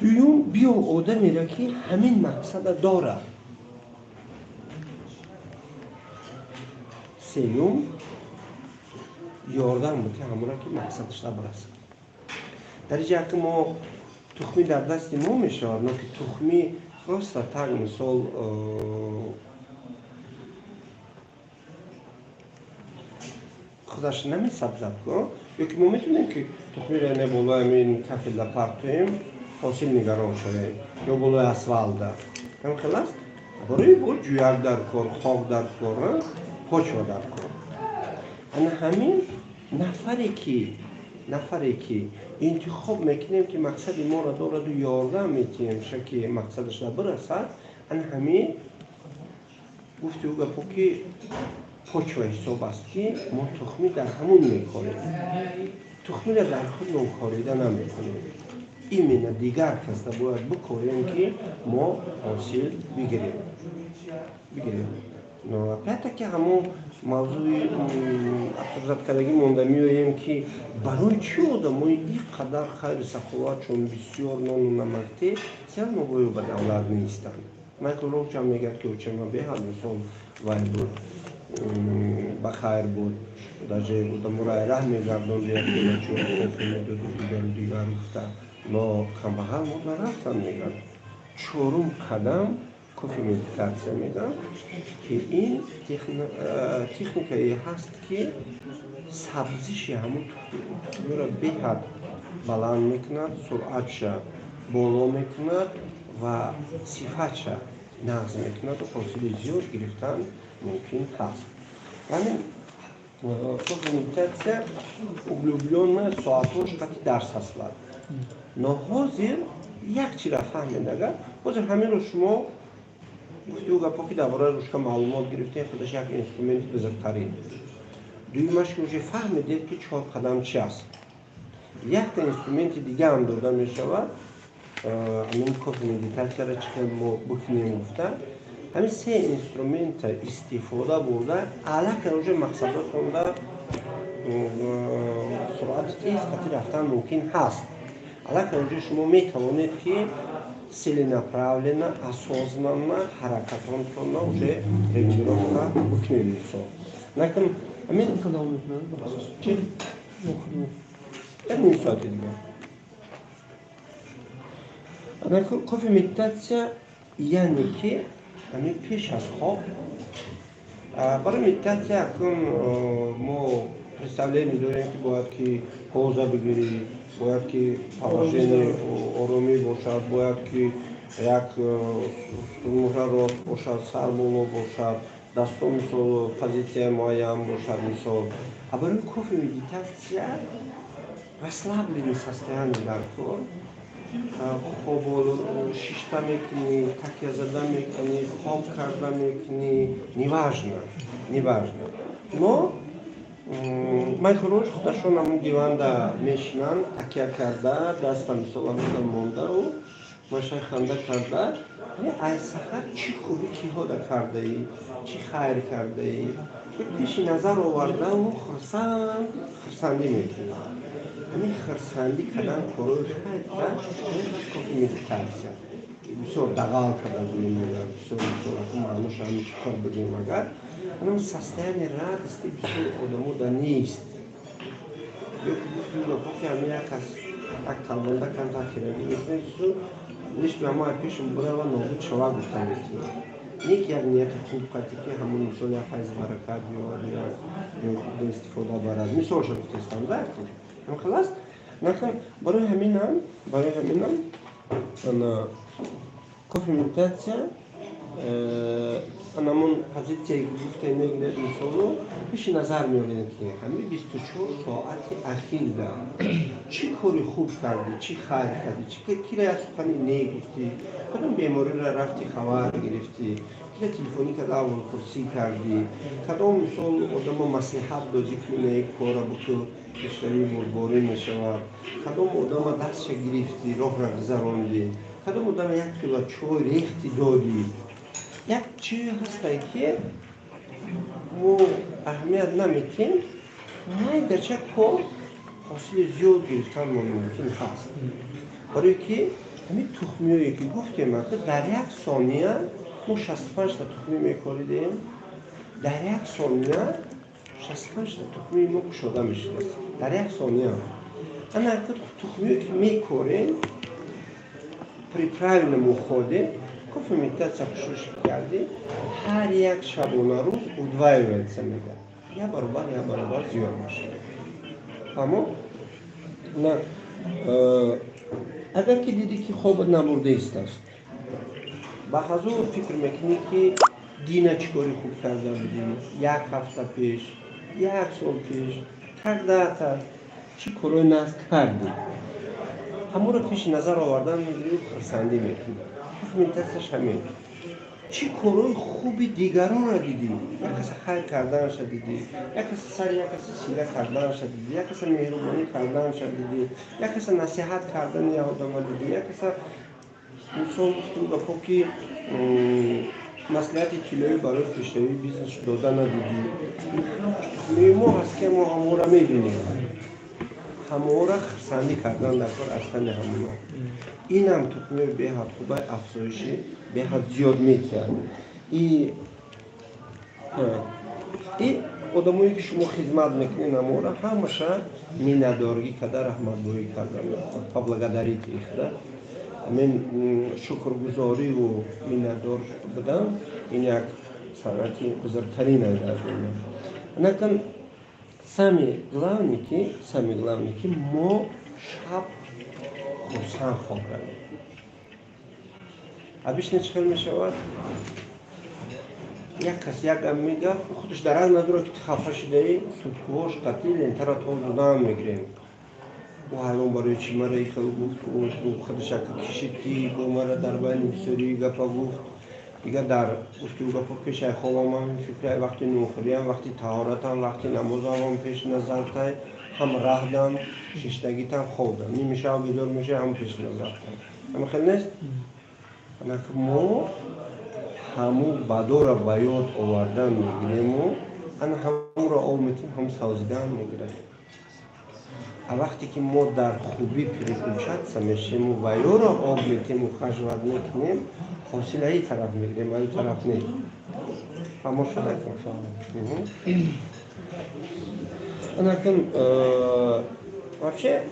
S1: Дуюм, биё одамеро, ки ҳамин мақсада дорад. Сеюм, ёрдам буд, ки ҳамура ки мақсадашда бирасад. Дар инҷа ки мо тухмӣ дар дасти мо мешавад, но ки тухмӣ просто так, мисол, худаш намесабзад ко, ё ки мо метавонем ки тухмиро не болои ҳамин кафелда партоем, ҳосил нигарон шавем, ё болои асфалда. Ҳам хел аст? Барои бо ҷӯяк дар кор, хок дар кор, почва дар кор. Ана ҳамин нафаре ки интихоб мекунем, ки мақсади моро дораду ёрдам метиҳем, ша ки мақсадашро бирасад, ана ҳамин гуфти ӯ гапо ки почва ҳисоб аст, ки мо тухмӣ дар ҳамун мекорем, тухмиро дар худмон корида наметавонем, именно дигар касда бояд бикорем, ки мо ҳосил бигирем. Но опять-таки ҳамон мавзӯи обсуждать кардагӣ монда меоем, ки барои чӣ одамои ин қадар хайру саховатшон бисёр, нону намакте всё равно ба давлат нестанд. Майкл Роуч ҳам мегӯяд, ки очама беҳад, мисол, вай буд, ба хайр буд, даже одаморо айраҳ мегардонд, кофе медоду дигару дигар гуфта, но камбағал мурда рафтан мегӯяд. Чорум қадам кофе медитатсия мегӯям, ки ин техникае ҳаст, ки сабзиши ҳамун тухмиро беҳад баланд мекунад, суръатша боло мекунад ва сифатша нағз мекунаду ҳосили зиёд гирифтан мумкин ҳаст. Ҳамин кофе медитатсия углублённая, соатҳош қати дарс ҳастад. Но ҳозир як чира фаҳмед, агар ҳозир ҳаминро шумо гуфтиу гапо, ки дар бораи ручка маълумот гирифтем, худаш як инструменти бузургтарин. Дуюмаш, ки уже фаҳмидед, ки чор қадам чи аст, якта инструменти дигаам дода мешавад, ҳамин кофе медитатсияро чӣ хел мо бикунем гуфта. Ҳамин се инструмента истифода бурда, аллакай уже мақсадотонда суръати тез қати рафтан мумкин ҳаст. Аллакай уже шумо метавонед, ки целенаправленно, осознанно ҳаракатонтонро уже регулировка бикунед, мисол. Накун ҳамин чи як ним соати дигар. Кофе медитатсия, яъне ки ҳамин пеш аз хоб. Барои медитатсия акнун мо представление дорем, ки бояд ки поза бигирӣ, бояд ки положение оромӣ бошад, бояд ки як муҳра рост бошад, сар боло бошад, дастон, мисол, позитсияи муайян бошад, мисол. А барои кофе медитатсия расслабленный состояние дар кор, хоб шишта мекунӣ, такя зада мекунӣ, хоб карда мекунӣ, неважно, неважно. Но Майкл Роуч худашон ҳамун диванда мешинанд, такя карда, даста, мисол, ҳамуда мондау машай ханда карда, ай саҳар чӣ хубӣ киҳода кардаӣ, чӣ хайр кардаӣ, пеши назар овардау хурсанд хурсандӣ мекунад. Ҳамин хурсандӣ кардан корои хайр кофе медитатсия. Бисёр дағал карда гӯем, агар бисёр, мисол, маънош ҳамин чӣ кор бигӯем, агар ҳамин состояние радости бисёр одамо да нест. Ё ки гуфти ки ҳамин як кас як талбонда камтар хирагӣ мекунад, лиш ба ҳама пешам бурава нобуд шава гуфта метавонад. Не ки як нияти хуб қати, ки ҳамун, мисол, як файзи баракат биёрад, як ҷои хуб истифода барад, мисолша гуфтестам да, ҳам хел аст. Барои ҳаминам кофе медитатсия анамон позитсияе ки гуфта мегиред, мисолу, пеши назар меоред, ки ҳамин 24 соати ахирда чӣ кори хуб кардӣ, чӣ хайр кардӣ, кира як сухани нек гуфтӣ, кадом бемориро рафти хабар гирифтӣ, кира телефонӣ карда аҳволпурсӣ кардӣ, кадом, мисол, одамо маслиҳат додӣ, ки ина як кора бикӯ, пешравии мурдборӣ мешавад, кадом одама дастша гирифтӣ, роҳра гузарондӣ, кадом одама як пиёла чой рехтӣ додӣ. Як чизе ҳастае, ки мо аҳамият наметиҳем, майдача кор ҳосили зиёд гирифтан мумкин ҳаст. Барое ки ҳамин тухмиҳое ки гуфтем, дар як сония мо 65-та тухмӣ мекоридем, дар як сония. 65 та тухмии мо кушода мешудааст дар як сония. Ана тухмие ки мекорем, при правильном уходе, кофе медитация хушуш кардӣ, ҳар як шабонарӯз удваивается, мега, як баробар, як баробар зиёд мешавад. Аммо на агар ки дидӣ, ки хобат набурда истааст, ба ҳазор фикр мекунӣ, ки дина чӣ кори хуб карда будӣ, як ҳафта пеш, як сол пеш, когда-то чӣ корҳои нағз кардӣ, ҳамонро пеши назар овардан мегирӣ, хурсандӣ мекунӣ. Медитатсияш ҳамин. Чӣ корҳои хуби дигаронро дидӣ, як каса хайр карданаша дидӣ, як каса сари як каса сила карданаша дидӣ, як каса меҳрубонӣ карданаша дидӣ, як каса насиҳат кардани як одама дидӣ, як каса, мисол гуфтум гапҳо, ки маслиҳати тиллоӣ барои пешравии бизнес дода надидӣ. Ин мо ҳаст, ки мо ҳамонро мебинем, ҳамонро хурсандӣ кардан дар кор аз тани ҳамоно. Инам тухмии беҳад хубай, афзоиши беҳад зиёд метиҳад. И одамое ки шумо хизмат мекунед, ҳамонро ҳамаша миннатдоргӣ карда, раҳматгӯӣ карда, поблагодарить их, да. Ҳамин шукргузориву миннатдор будан, ин як санъати бузургтарин дар дунё. Накун, самый главный ки мо шаб хурсанд хоб равем. Обычно чӣ хел мешавад? Як кас як гап мега, худаш дарак надорад, ки ту хафа шудаӣ, суткҳош қатъи лентара то додан мегирем. Ӯ ҳайрон, барои чӣ мара хел гуфт, худаш яка кишид, ки бо мара дар байни бисёрии гапа гуфт. Дигар дар гуфти ӯ гапо пешай хобамам, фикри вақти нонхӯриям, вақти таҳоратам, вақти намозамам пеши назартай, ҳам раҳдам, шиштагитам, хобдам. Ними шаб бедор мешавӣ, ҳам пеши назартай. Ҳама хел нест? Мо ҳамун бадора ба ёд овардан мегирему, ана ҳамонро об метем, ҳам савзидан мегирад. А вақте ки мо дар хубӣ переключаться мешему, ва ёро об метему, хажват мекунем, ҳосила и тараф мегирем, а ю тараф не. Фаҳмо шуда? Анакун, вообще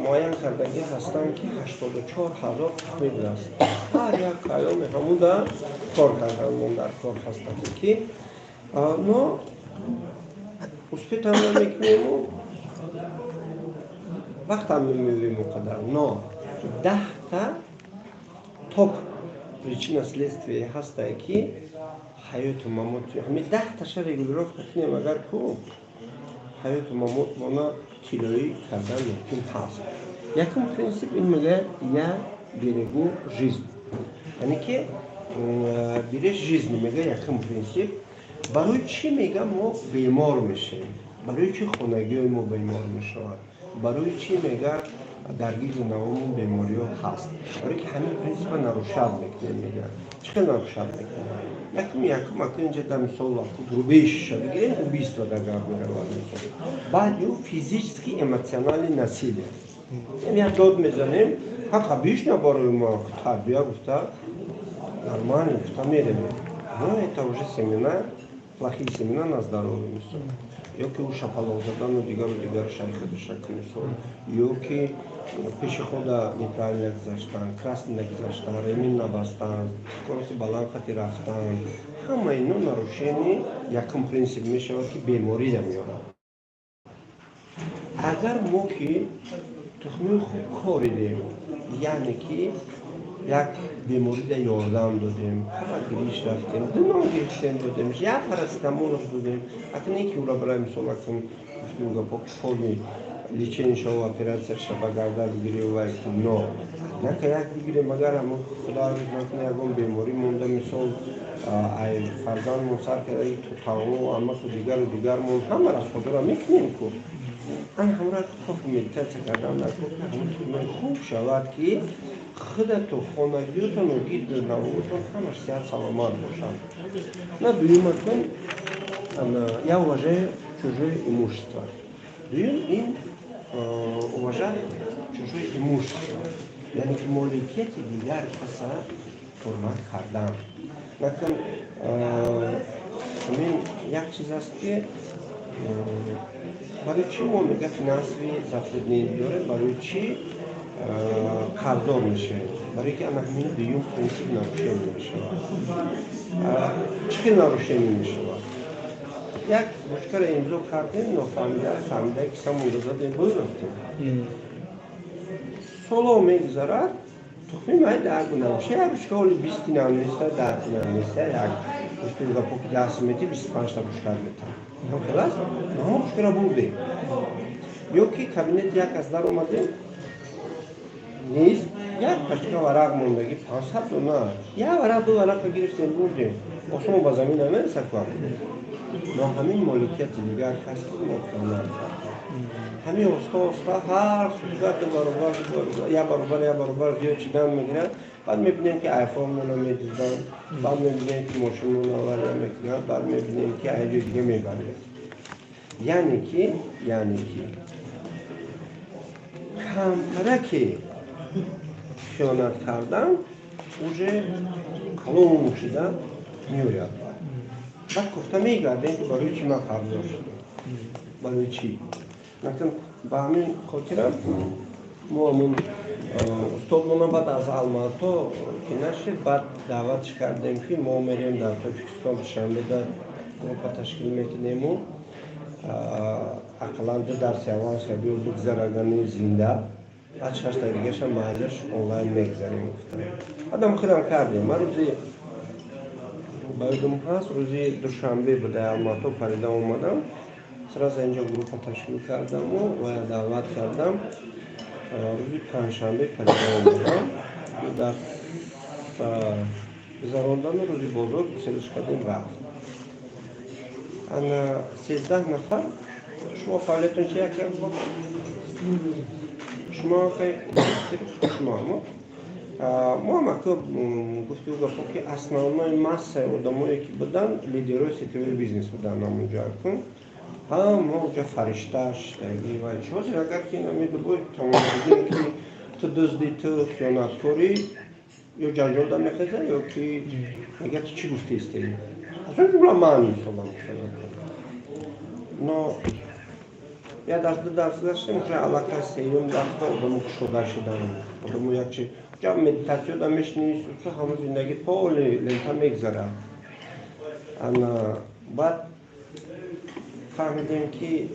S1: муайян кардагӣ ҳастанд, ки 84 000 тухмӣ будааст. Ҳар як паёми ҳамуда кор кардан дар кор ҳастанд, ки мо успеть ам намекунему, вақтам намеёбем он қадар. Но 10 та топ причина следствие ҳастае, ки ҳаёту мамот, ҳамин 10 таша регулировка кунем агар ку, ҳаёту мамотмона тиллоӣ кардан мумкин ҳаст. Якум принсип ин мегӯяд: «Я берегу жизнь», яъне ки беречь жизнь мега якум принсип. Барои чӣ, мега, мо бемор мешавем? Барои чӣ хонагиҳои мо бемор мешавад? Барои чӣ, мега, дар гирди навомон бемориҳо ҳаст? Барои ки ҳамин принсипа нарушать мекунем. Мега, чӣ хел нарушать мекунем? Якум акун инҷа дар мисол вақти грубейший ша бигирем, убийство дар гап меравад, мисол. Баъд ё физический, эмоциональный насилие, яъне як дод мезанем, ҳақ обычно барои мо тарбия гуфта, нормально гуфта мерем, но это уже семена, плохие семена на здоровье, мисол. Ё ки ӯ шапалоқ задану дигару дигар шайхидушак, мисол, ё ки пешехода неправильно гузаштан, красный нагузаштан, ремень набастан, скорости баланд хати рафтан, ҳама ино нарушение якум принсип мешавад, ки бемория меорад. Агар мо ки тухмии хуб коридем, яъне ки як беморида ёрдам додем, гириш рафтем, ду гирифтем, додем, як парацетамолш додем, акне ки ӯра барои мисол акун гуфтем гапо, полный лечение шава, оператсияша ба гардан бигирӣ, вай но нака як бигирем. Агар ҳамо, худо накуна, ягон беморӣ монда, мисол, ай фарзандмон сар карда то тавону амаку дигару дигармон, ҳама расходора мекунем ку. Ан ҳамра кофи медитатсия кардан накун, ҳамон хуб шавад, ки худату хонагиётону гирду навотон ҳамаш сиҳат саломат бошанд. На дуюматон, я уважаю чужое имущество. Дуюм ин уважать чужое имущество, яъне ки моликияти дигар каса ҳурмат кардан. Накун, ҳамин як чиз аст, ки Барои чӣ мо мега финансови затруднение дорем, барои чӣ қарздор мешавем? Барои ки ана ҳамин дуюм принсип нарушение мешавад. Чӣ хел нарушение мешавад? Як ручкаро имзо кардем, нофаҳмида, фаҳмида кисамонро задем, бурафтем. Солҳо мегузарад, тухми майда як набоша, як ручка оли 20 динам неста, 10 динам неста, як ручка поки 10 мети 25 та ручка метам. Хел аст? Мо ручкаро бурдем. Ё ки кабинет як аз дар омадем, нест, як пачка варақ мондагӣ, 500 дона. Як варақ, ду варақа гирифтем, бурдем. Осмон ба замин намерасад ку. Но ҳамин моликияти дигар кас ки мо хиёнат кардем. Ҳамин оста оста ҳар сутка ду баробар, як баробар, як баробар зиёд шидан мегирад. Баъд мебинем, ки айфонмона медузданд, баъд мебинем, ки мошинмона авария мекунанд, баъд мебинем, ки ай ҷои дига мебаранд. Яъне ки камтараке хиёнат кардан уже калон шуда меояд. Баъд гуфта мегардем, ки барои чӣ ман қарздор шудам, барои чӣ. Лакин ба ҳамин хотирам мо ҳамун устодмона баъд аз Алмато ки нашид, баъд даъватш кардем, ки мо мерем дар Тоҷикистон, Душанбеда группа ташкил мекунему, ақаллан ду дарси аввал шабиё бигзарагани зинда, баъд шашта дигаша маҳаллаш онлайн мегзарем, гуфтам. Баъдам худам кардем. Ман рӯзи, ба ёдам ҳаст, рӯзи душанбе буда, Алмато парида омадам, сразу инҷо группа ташкил кардаму ва даъват кардам. Рӯзи панҷшанбе парида омадам, дарс гузарондану рӯзи бозор гуселиш кардем, рафт. Ана 13 нафар. Шумо фаъолиятон чи? Як шумо, шумо мо ҳам ака гуфту гапо, ки основной массаи одамое ки буданд, лидерои сетевой бизнес буданд. Ҳамонҷо кун ҳама уҷа фаришта шидаги ва чи. Ҳозир агар ки намедубой тамомидем, ки ту дузди, ту хиёнаткорӣ, ё ҷанҷол да мехеза, ё ки мега ту чӣ гуфти истеи. Аз он ҷумла ман мисолам. Но як дарс, ду дарс гаштем, уже аллакай сеюм дарсда одамо кушода шуданд. Одамо як чи ҷа медитатсия да мешинӣ, ҳама зиндагӣ поли лента мегзарад. Ана баъд фаҳмидем, ки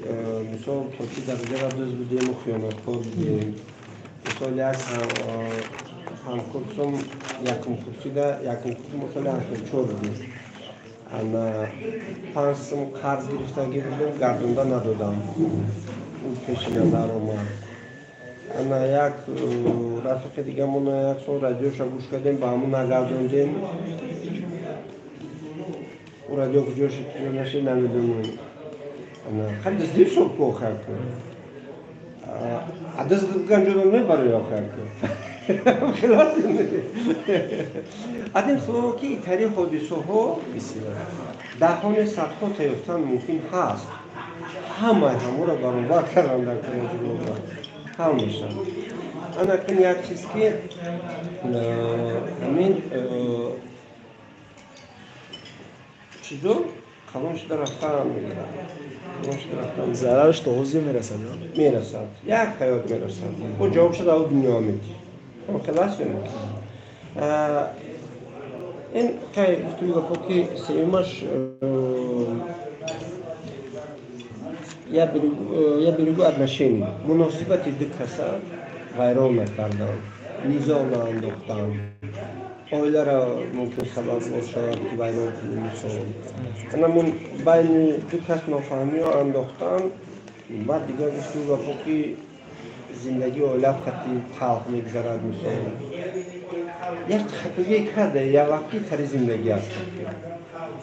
S1: мисол то чӣ дараҷара дузд будему, хиёнаткор будем. Мисол, як ҳамкурсум, якум курсида, якум курси мо соли 84 будем, ана 5 сум қарз гирифтагӣ будем, гардонда надодам, ӯ пеши назар омад. Ана як рафиқи дигамона як сол радиоша гӯш кардем, ба ҳамон нагардондем. Ӯ радио куҷо шуд, куҷо нашид, намедонам. Ана хай дуздӣ шуд ку, охир ку а дузд ганҷода мебарои, охир ку хилос. Одним словом, ки итари ҳодисаҳо даҳони садҳо та ёфтан мумкин ҳаст. Ҳамаи ҳаморо баробар кардан дар куҷоба ҳамаша. Ана кун як чиз, ки ҳамин чизо калон шуда рафтан мегирад, калон шуда рафтан.
S2: Зарараш то ҳозир мерасад?
S1: Мерасад, як ҳаёт мерасад, бо ҷавоб шуда ав дунё мети. Хел аст ё не? Ин кай гуфтуи гапо, ки сеюмаш я берегу отношений, муносибати ду каса вайрон накардан, низоъ наандохтан, оиларо мумкин сабаб бошад, ки вайрон кунӣ. Мисол, анамун байни ду кас нофаҳмиҳо андохтан. Баъд дигар гуфтуи гапо, ки зиндагии оилат қати талх мегузарад. Мисол, як хатогие карда, як вақти тари зиндагӣ аст.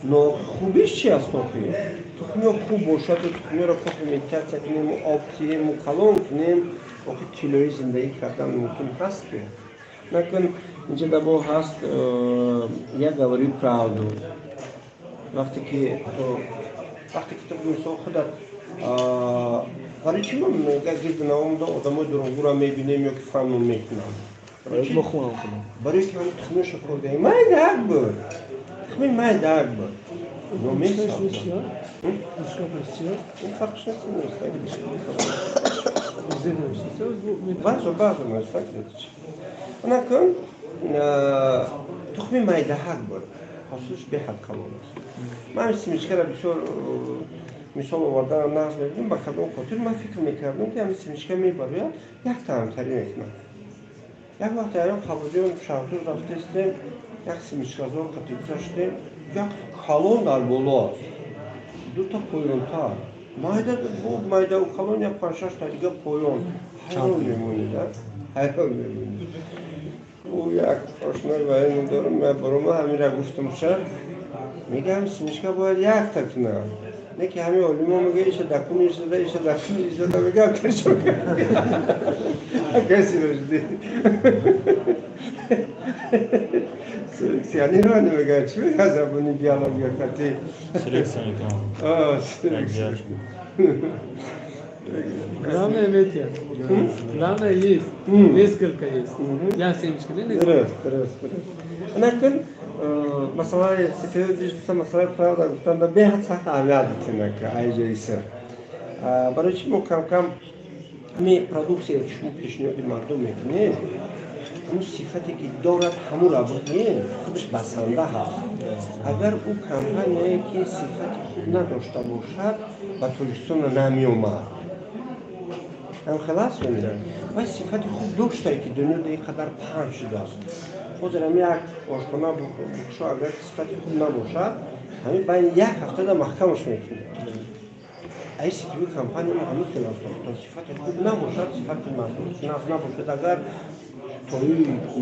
S1: Но хубиш чи аст? Охи тухмиё хуб бошаду тухмиёро кофи медитатсия кунему, об тиему, калон кунем, охи тиллои зиндагӣ кардан мумкин ҳаст. Ки накун инҷа дабо ҳаст, я говорю правду. Вақте ки ту мисол худат, барои чӣ мо мега гирди наомда одамои дурӯғгӯро мебинем ё ки фаҳмон мекунам? Барои ки ҳамин тухмиёшо хӯрдаем, майдак буд, тухми майдак буд. Ино месабзанд. Фарқш нест. Баъзо баъзо навистак. Анакун тухми майдаҳак буд, ҳосилш беҳад калон аст. Ман семечкаро бисёр мисол овардан нағз мебинам. Ба кадом хотир? Ман фикр мекардам, ки ҳамин семечка мебарояд, як таъмтарӣ мекунад. Як вақте аён Қабуҷон шаҳрдур рафтаистем, як семечказор қати гузаштем, як калон дар боло аст, дута поёнтар, майда майдаву калон, як панҷ-шаш та дига поён. Ҳайрон мемонид, ҳайрон мемонид. Ӯ як ошнои ваенам дорам, ман барома ҳамира гуфтамша, мега ҳамин семечка бояд якта кунад. Не ки ҳамин олимо мега иша дакуни ишада, иша дакуни ишада, мега кашо каси рожди. Селекционирование мега, чӣ мега забони биология кати?
S6: Селекция мекунам.
S1: Селекция.
S7: Главное метия. Главное есть. Несколько есть. Я семечка не
S1: Дуруст, дуруст, дуруст. Анакун масъалаи сифати гуфтам, масъалаи правда гуфтам, да беҳад сахт аҳамият дитинака айҷои сир. Барои чӣ мо кам-кам ҳамин продуксия, ки шумо пешниҳоди мардум мекунед, ҳамун сифате ки дорад, ҳамура бигӯем, худаш басанда ҳаст. Агар ӯ компанияе ки сифати хуб надошта бошад, ба Тоҷикистона намеомад. Ҳам хел аст ё не? Вай сифати хуб доштае, ки дунёда ин қадар паҳн шудааст. Ҳозир ҳамин як ошхона букушо, агар сифати хуб набошад, ҳамин байни як ҳафтада маҳкамаш мекунад. Ай сетевой компания мо ҳамин хел аст. То сифати хуб набошад, сифати маҳсулот нағз набошад, агар тои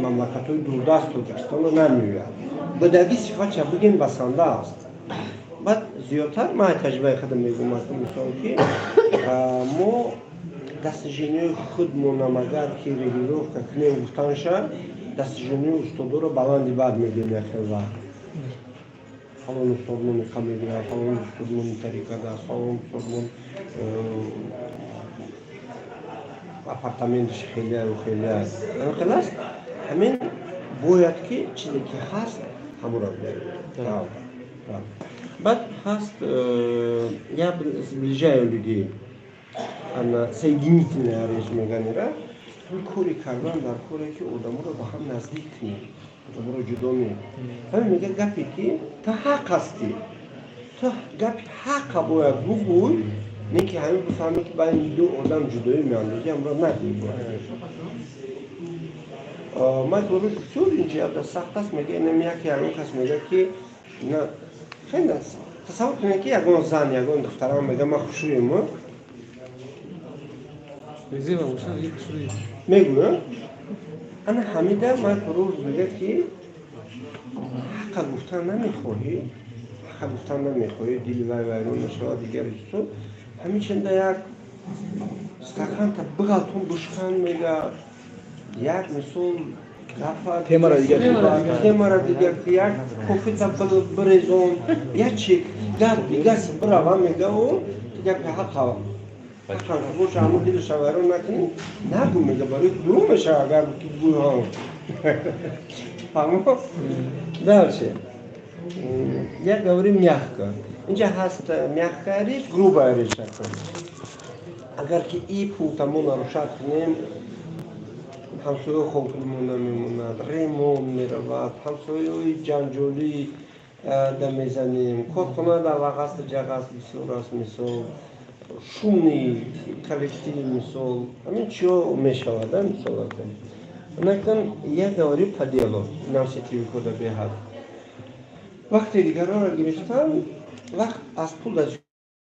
S1: мамлакатҳои дурдаст Тоҷикистонро намеояд. Бадаги сифатша бигем, басанда аст. Баъд зиёдтар ман таҷрибаи худам мегӯям, мисол ки мо достижениҳои худмонам агар ки регулировка кунем гуфтанша, достижениҳои устодоро баланди бад мегӯем. Як хел вақт фалон устодмон иқа мегирад, фалон устодмон итари кардааст, фалон устодмон апартаменташ хелеаю хеле хел аст. Ҳамин бояд ки чизе ки ҳаст, ҳамуро бигӯем. Баъд ҳаст я сближаю людей, ана соединительная речь меганира. Ҳамин кори кардан дар коре ки одаморо ба ҳам наздик кунӣ, одаморо ҷудо не. Ҳамин мега, гапе ки ту ҳақ ҳастӣ, ту гапи ҳақа бояд бугӯй, не ки ҳамин бифаҳмӣ ки байни ду одам ҷудоӣ меандозӣ, ҳамро нагӯй бояд. Майкл Руш бисёр инҷа сахт аст, мега инам яке ягон кас мега ки на хеле тасаввур кунед, ки ягон зан, ягон духтарам мега ман хушрӯем, мегӯям. Ана ҳамида Майкл Руш мегӯяд, ки ҳаққа гуфтан намехоҳӣ, ҳаққа гуфтан намехоҳӣ, дили вай вайрон нашавад, дигари чизо, ҳамин ченда як стаканта биғалтон бушкан, мега як мисол темара дигар, як кофета бирезон, як чи гап дигар бирава, мега ӯ гапи ҳаққа боша, ҳамун дилаша вайрон накунӣ, нагӯ, мега, барои дурӯғ мешава агар ки гӯй. Фаҳмо? Дальше я говорю мягко. Инҷа ҳаст мягкая речь, грубая речь. Агар ки и пункта мо нарушать кунем, ҳамсоя хокимон намемонад, ремонт меравад, ҳамсояҳои ҷанҷолӣ да мезанем, корхона да вағасту ҷағаст бисёр аст, мисол шумный коллектив, мисол ҳамин чиё мешавад, мисол. Накун я говорю по делу, нам сетевикода беҳад. Вақте дигаронро гирифтан, вақт аз пул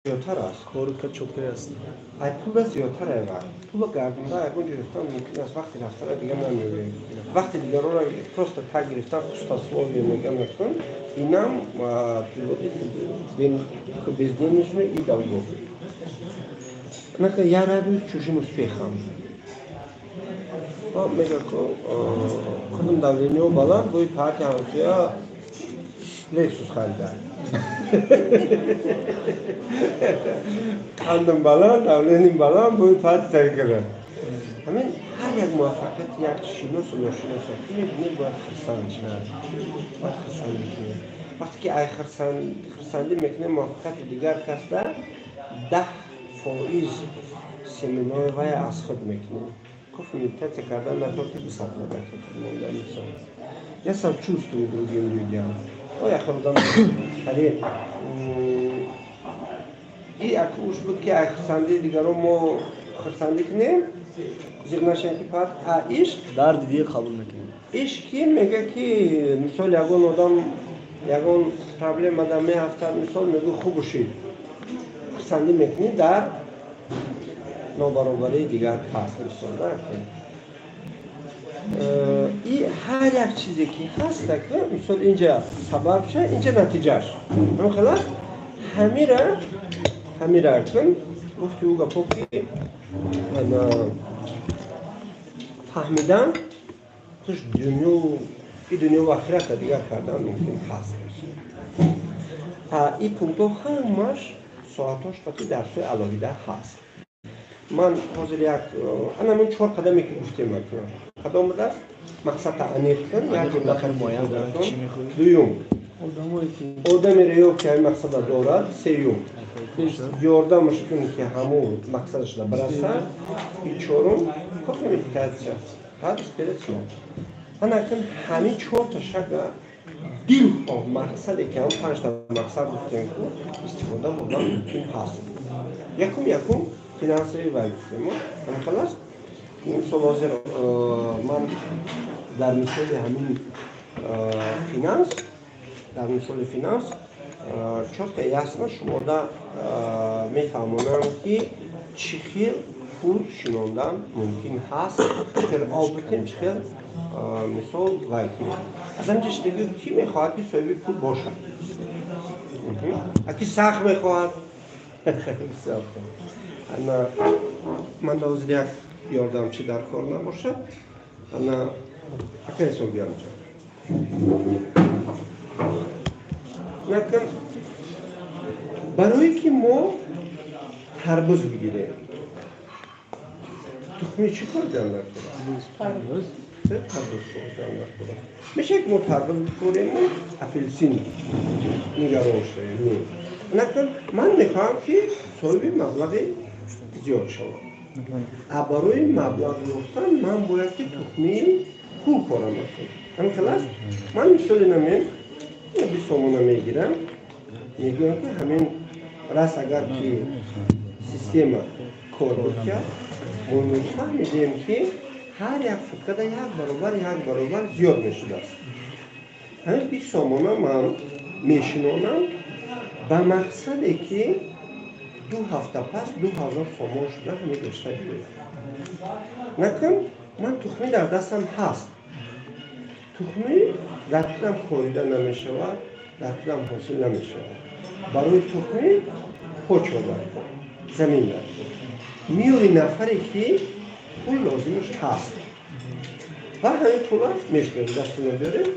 S1: зиёдтар аст.
S2: Коротко, чётко, ясно.
S1: Ай пула зиёдтар ай вақт. Пула гардонда ягон ҷо гирифтан мумкин аст, вақти рафтана дига намеёбем. Вақти дигаронро просто так гирифтан, пустословие мегӯям, накун, инам приводит к безденежью и долгов. Однако я радуюсь чужим успехам. Мега худам давлениё баланд, бӯи парти ҳамсоя Лексус харида. Қандам баланд, давлениям баланд, бӯи парти тарикара. Ҳамин ҳар як муваффақияти як шиносу ношиноса ки мебинем, бояд хурсанд шавад, бояд хурсандӣ кунем. Вақте ки ай хурсандӣ мекунем муваффақияти дигар касда, 10% семенои вай аз худ мекунем. Кофе медитация кардан накор, ки бисафлада. Я сочувствую другим людям. О, я худам хеле и як уш буд, ки ай хурсандии дигарон мо хурсандӣ кунем, зиқ нашем, ки пад а иш
S2: Дарди дил қабул мекунем.
S1: Иш ки мега, ки мисол ягон одам ягон проблемада меафтад, мисол мегӯ, хуб шид, хурсандӣ мекунӣ дар нобаробарии дигар кас, мисол да. И ҳар як чизе ки ҳаста, мисол, инҷа сабабша, инҷа натиҷаш, ҳамхела аст. Ҳамира кун гуфти ӯ гапо, ки фаҳмидан хуш дунё и дунё ва ахирата дигар кардан мумкин ҳаст. И пунктҳо ҳамаш соатҳош қати дарсҳои алоҳида ҳаст. Ман ҳозир як анамин чор қадаме ки гуфтем, кадом будааст? Мақсадта аниқ кун, як ҷумла. Дуюм, одамеро ёб, ки ҳамин мақсада дорад. Сеюм, ёрдамаш кун, ки ҳамун мақсадашда бирасад. И чорум, кофе медитация баъд спиритсион. Анакун ҳамин чорта шага дилхоҳ мақсаде ки ҳам панҷта мақсад гуфтем ку, истифода бурдан мумкин ҳаст. Якум финансовый вай гуфтем, ҳамин аст. Мисол, ҳозир ман дар мисоли ҳамин финанс, дар мисоли финанс чётко, ясно шумода мефаҳмонам, ки чӣ хел пул шинондан мумкин ҳаст, чӣ хел об битем, чӣ хел мисол вай кунем. Аз ҳамин ҷо шидагӣ, кӣ мехоҳад, ки соҳиби пул бошад? А ки сахт мехоҳад? Ана ман ҳозир як ёрдамчӣ дар кор набошад. Ана ака ҳисоб биёмҷа. Накун, барое ки мо тарбуз бигирем, тухми чӣ кордан дар кор? Тарбуз кордан дар кор. Мешавад, ки мо тарбуз бикорему апелсин нигарон шавем? Не. Накун, ман мехоҳам, ки соҳиби маблағи зиёд шавам. А барои маблағ ёфтан ман бояд ки тухмии пул корам кунам. Ҳамин хел аст. Ман мисоли намем, 20 сомона мегирам, мегӯям, ки ҳамин раст, агар ки система кор бикард, мо мефаҳмидем, ки ҳар як суткада як баробар, як баробар зиёд мешудааст. Ҳамин 20 сомона ман мешинонам ба мақсаде, ки 2 ҳафта пас 2000 сомон шуда ҳамин гашта биёяд. Накун, ман тухмӣ дар дастам ҳаст, тухмӣ дар худам корида намешавад, дар худам ҳосил намешавад. Барои тухмӣ почва даркор, замин даркор. Миёри нафаре, ки пул лозимаш ҳаст, ва ҳамин пула мешмерем, дастона биёрем.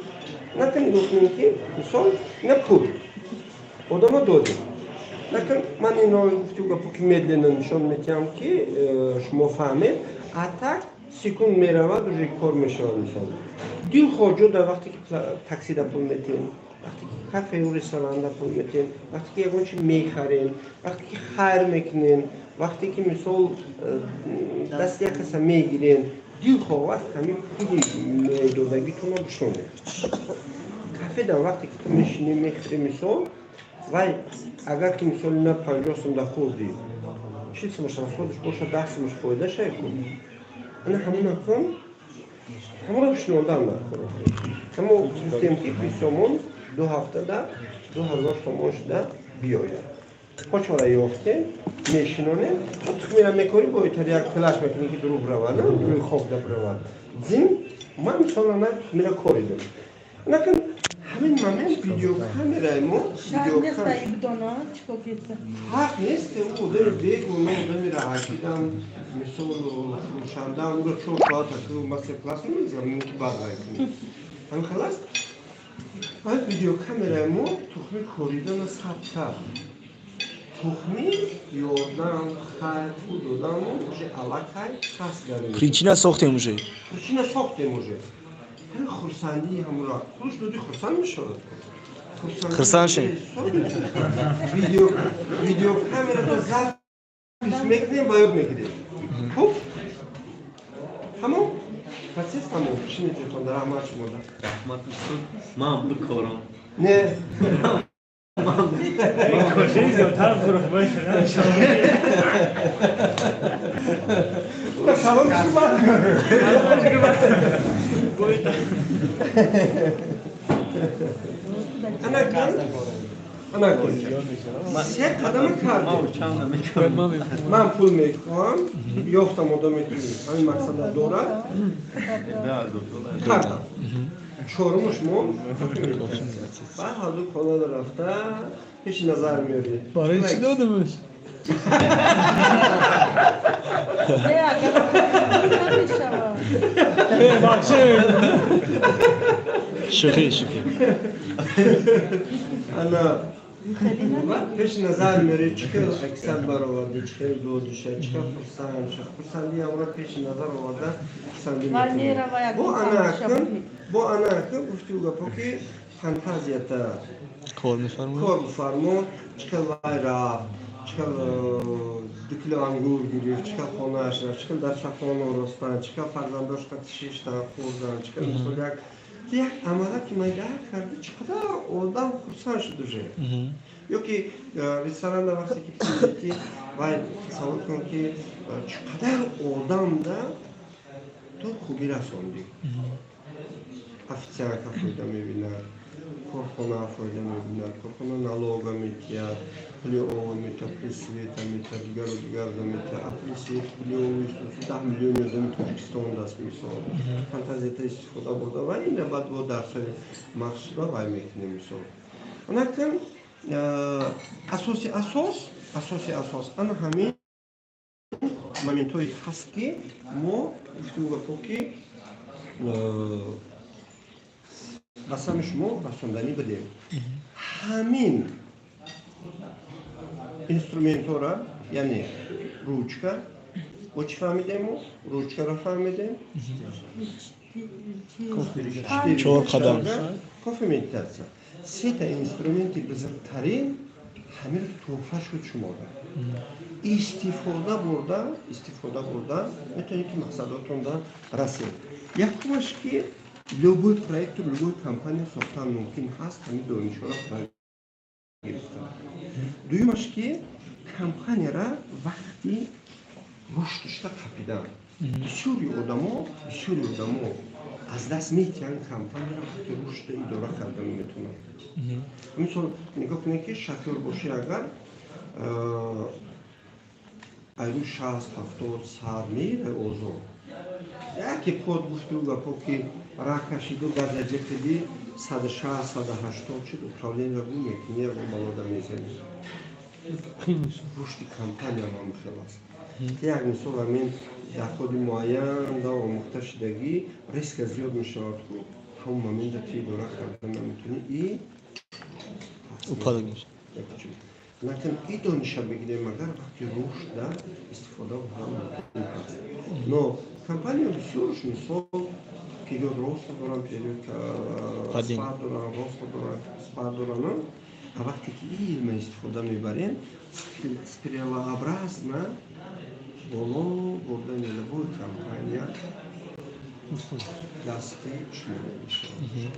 S1: Накун, нигоҳ кунем, ки мисол ина пул одама додем. Накун, ман ино гуфту гапо, ки медленно нишон медиҳам, ки шумо фаҳмед, а так секунд меравад, уже кор мешавад. Мисол, дилхоҳ ҷо дар вақте ки таксида пул метиҳем, вақте ки кафею ресторанда пул метиҳем, вақте ки ягон чи мехарем, вақте ки хайр мекунем, вақте ки мисол дасти як каса мегирем, дилхоҳ вақт ҳамин пули медодагитонро бишонед. Кафедан вақте ки ту мешинӣ, мехӯрӣ, мисол, вай агар ки мисол ина 50 сум да хӯрдӣ, 40 сумаш расходаш бошад, 10 сумаш фоида шай кун. Ана ҳамона кун, ҳамонро шинондан накун. Ҳамо гуфтем, ки 20 сомон 2 ҳафтада 2000 сомон шуда биёяд. Почвара ёфтем, мешинонем, тухмира мекорӣ, бо итар як флаш мекунӣ, ки дурӯғ равад, рӯи хок да биравад. Зим ман мисол ана тухмира коридам. Накун, ҳамин момент видеокамераи мо ҳақ нест. Ӯ одами бегуноҳ, одами раҳакидан, мисол, фурӯшанда, ӯро 4 соат мастер класс намегузаронем, ки баъд вай кунем. Ҳамин хел аст. Баъд видеокамераи мо тухми коридана сабт кард. Тухми ёрдам, хайр, пул доданмо уже аллакай ҳаст дар
S2: Причина сохтем уже.
S1: Причина сохтем уже. Ҳамин хурсандии ҳамуро пулш додӣ, хурсанд мешавад.
S2: Хурсанд шем.
S1: Видеокамерада запись мекунем ва ёд мегирем. Хуб, тамом, процесс тамом. Шинед, раҳмат шумода.
S3: Раҳмат, устод, ман бикорам.
S1: Не. Салом шумо. Ана кун. Се қадам кардем. Ман пул мехоҳам, ёфтам одаме ки ҳамин мақсада дорад. Кардам. Чорумуш монд. Баъд ҳазур хонада рафта пеши назар меоред.
S7: Барои чӣ додамаш?
S2: Шӯхӣ, шӯхӣ.
S1: Ана пеши назар меоред, чӣ хел аксар бароварди, чӣ хел додиша, чӣ хел хурсанд ша. Хурсандии амро пеши назар оварда хурсандӣ мекунед. Бо ана акн гуфти ӯ гапо ки фантазията
S2: кор мефармояд.
S1: Кор бифармо, чӣ хел вай рафт, чӣ хел 2 кило ангур гирифт, чӣ хел хонааш рафт, чӣ хел дарчахон оростанд, чӣ хел фарзандош шиштанд, хӯрданд, чӣ хел мисол як амала ки майда карда, чӣ қадар одам хурсанд шуд уже. Ё ки ресторанда вақте ки пул вай тасаввур кун ки чӣ қадар одамда ту хубӣ расондӣ. Официантка фоида мебинад, корхона фоида мебинад, корхона налога метиҳад, пули ова метиҳад, пули света метиҳад, дигару дигарро метиҳад, пули свет, пули ови 10 миллиони одами Тоҷикистон даст мисол. Фантазията истифода бурда ва ина баъд бо дарсҳои махсусба вай мекунем мисол. Анакун асоси асос ана ҳамин моментҳое ҳаст ки мо гуфтем гапо ки ба сами шумо расонданӣ будем. Ҳамин инструментҳоро, яъне ручка, бо чӣ фаҳмидем мо? Ручкаро фаҳмидем.
S2: Чор қадам.
S1: Кофе медитатсия. Сета инструменти бузургтарин ҳамин тӯҳфа шуд шуморо. Истифода бурда метавонед ки мақсадотонда расед. Якумаш ки любой проекту любой компания сохтан мумкин ҳаст, ҳамин донишҳоро гирифтан. Дуюмаш ки компанияра вақти рушдашда қапидан. Бисёри одамо аз даст метиҳанд компанияро вақти рушдда идора кардан метавонанд. Мисол нигоҳ кунед ки шофёр бошӣ агар айрӯ 60, 70, 100 меравӣ озод. Яке код гуфту гапо ки раҳ кашиду газаҷа киди 160, 180 шуд, управлениро гум мекунӣ, ягон балода мезанӣ. Рушди компания ҳам хел аст. Як мисол ҳамин дар ходи муайян да омӯхта шудагӣ риска зиёд мешавад, ку ҳамон момента ти идора карда наметавонӣ и
S2: упадок мешавад.
S1: Лакин и дониша бигирем агар вақти рушдда истифода бурдан мумкин аст. Но компания бисёрш мисол период роста доранд, период спад доранд, роста доранд, спад доранд. А вақте ки илма истифода мебарем, спиралообразно боло бурдани любой компания дасти шумо мешавад.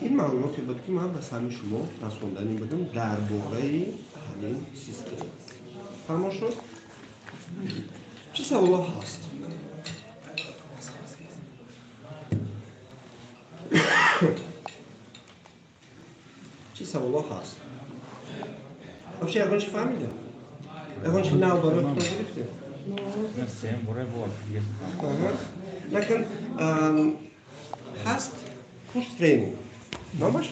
S1: Ин маълумоте буд ки ман ба сами шумо расонданӣ будам дар бораи ҳамин система. Фаҳмо шуд? Чӣ саволҳо ҳаст? Чӣ саволҳо ҳаст? Вообще ягон чӣ фаҳмидем? Ягон чӣ нав барои худтон гирифтем? Лакин ҳаст курс тренинг. Номаш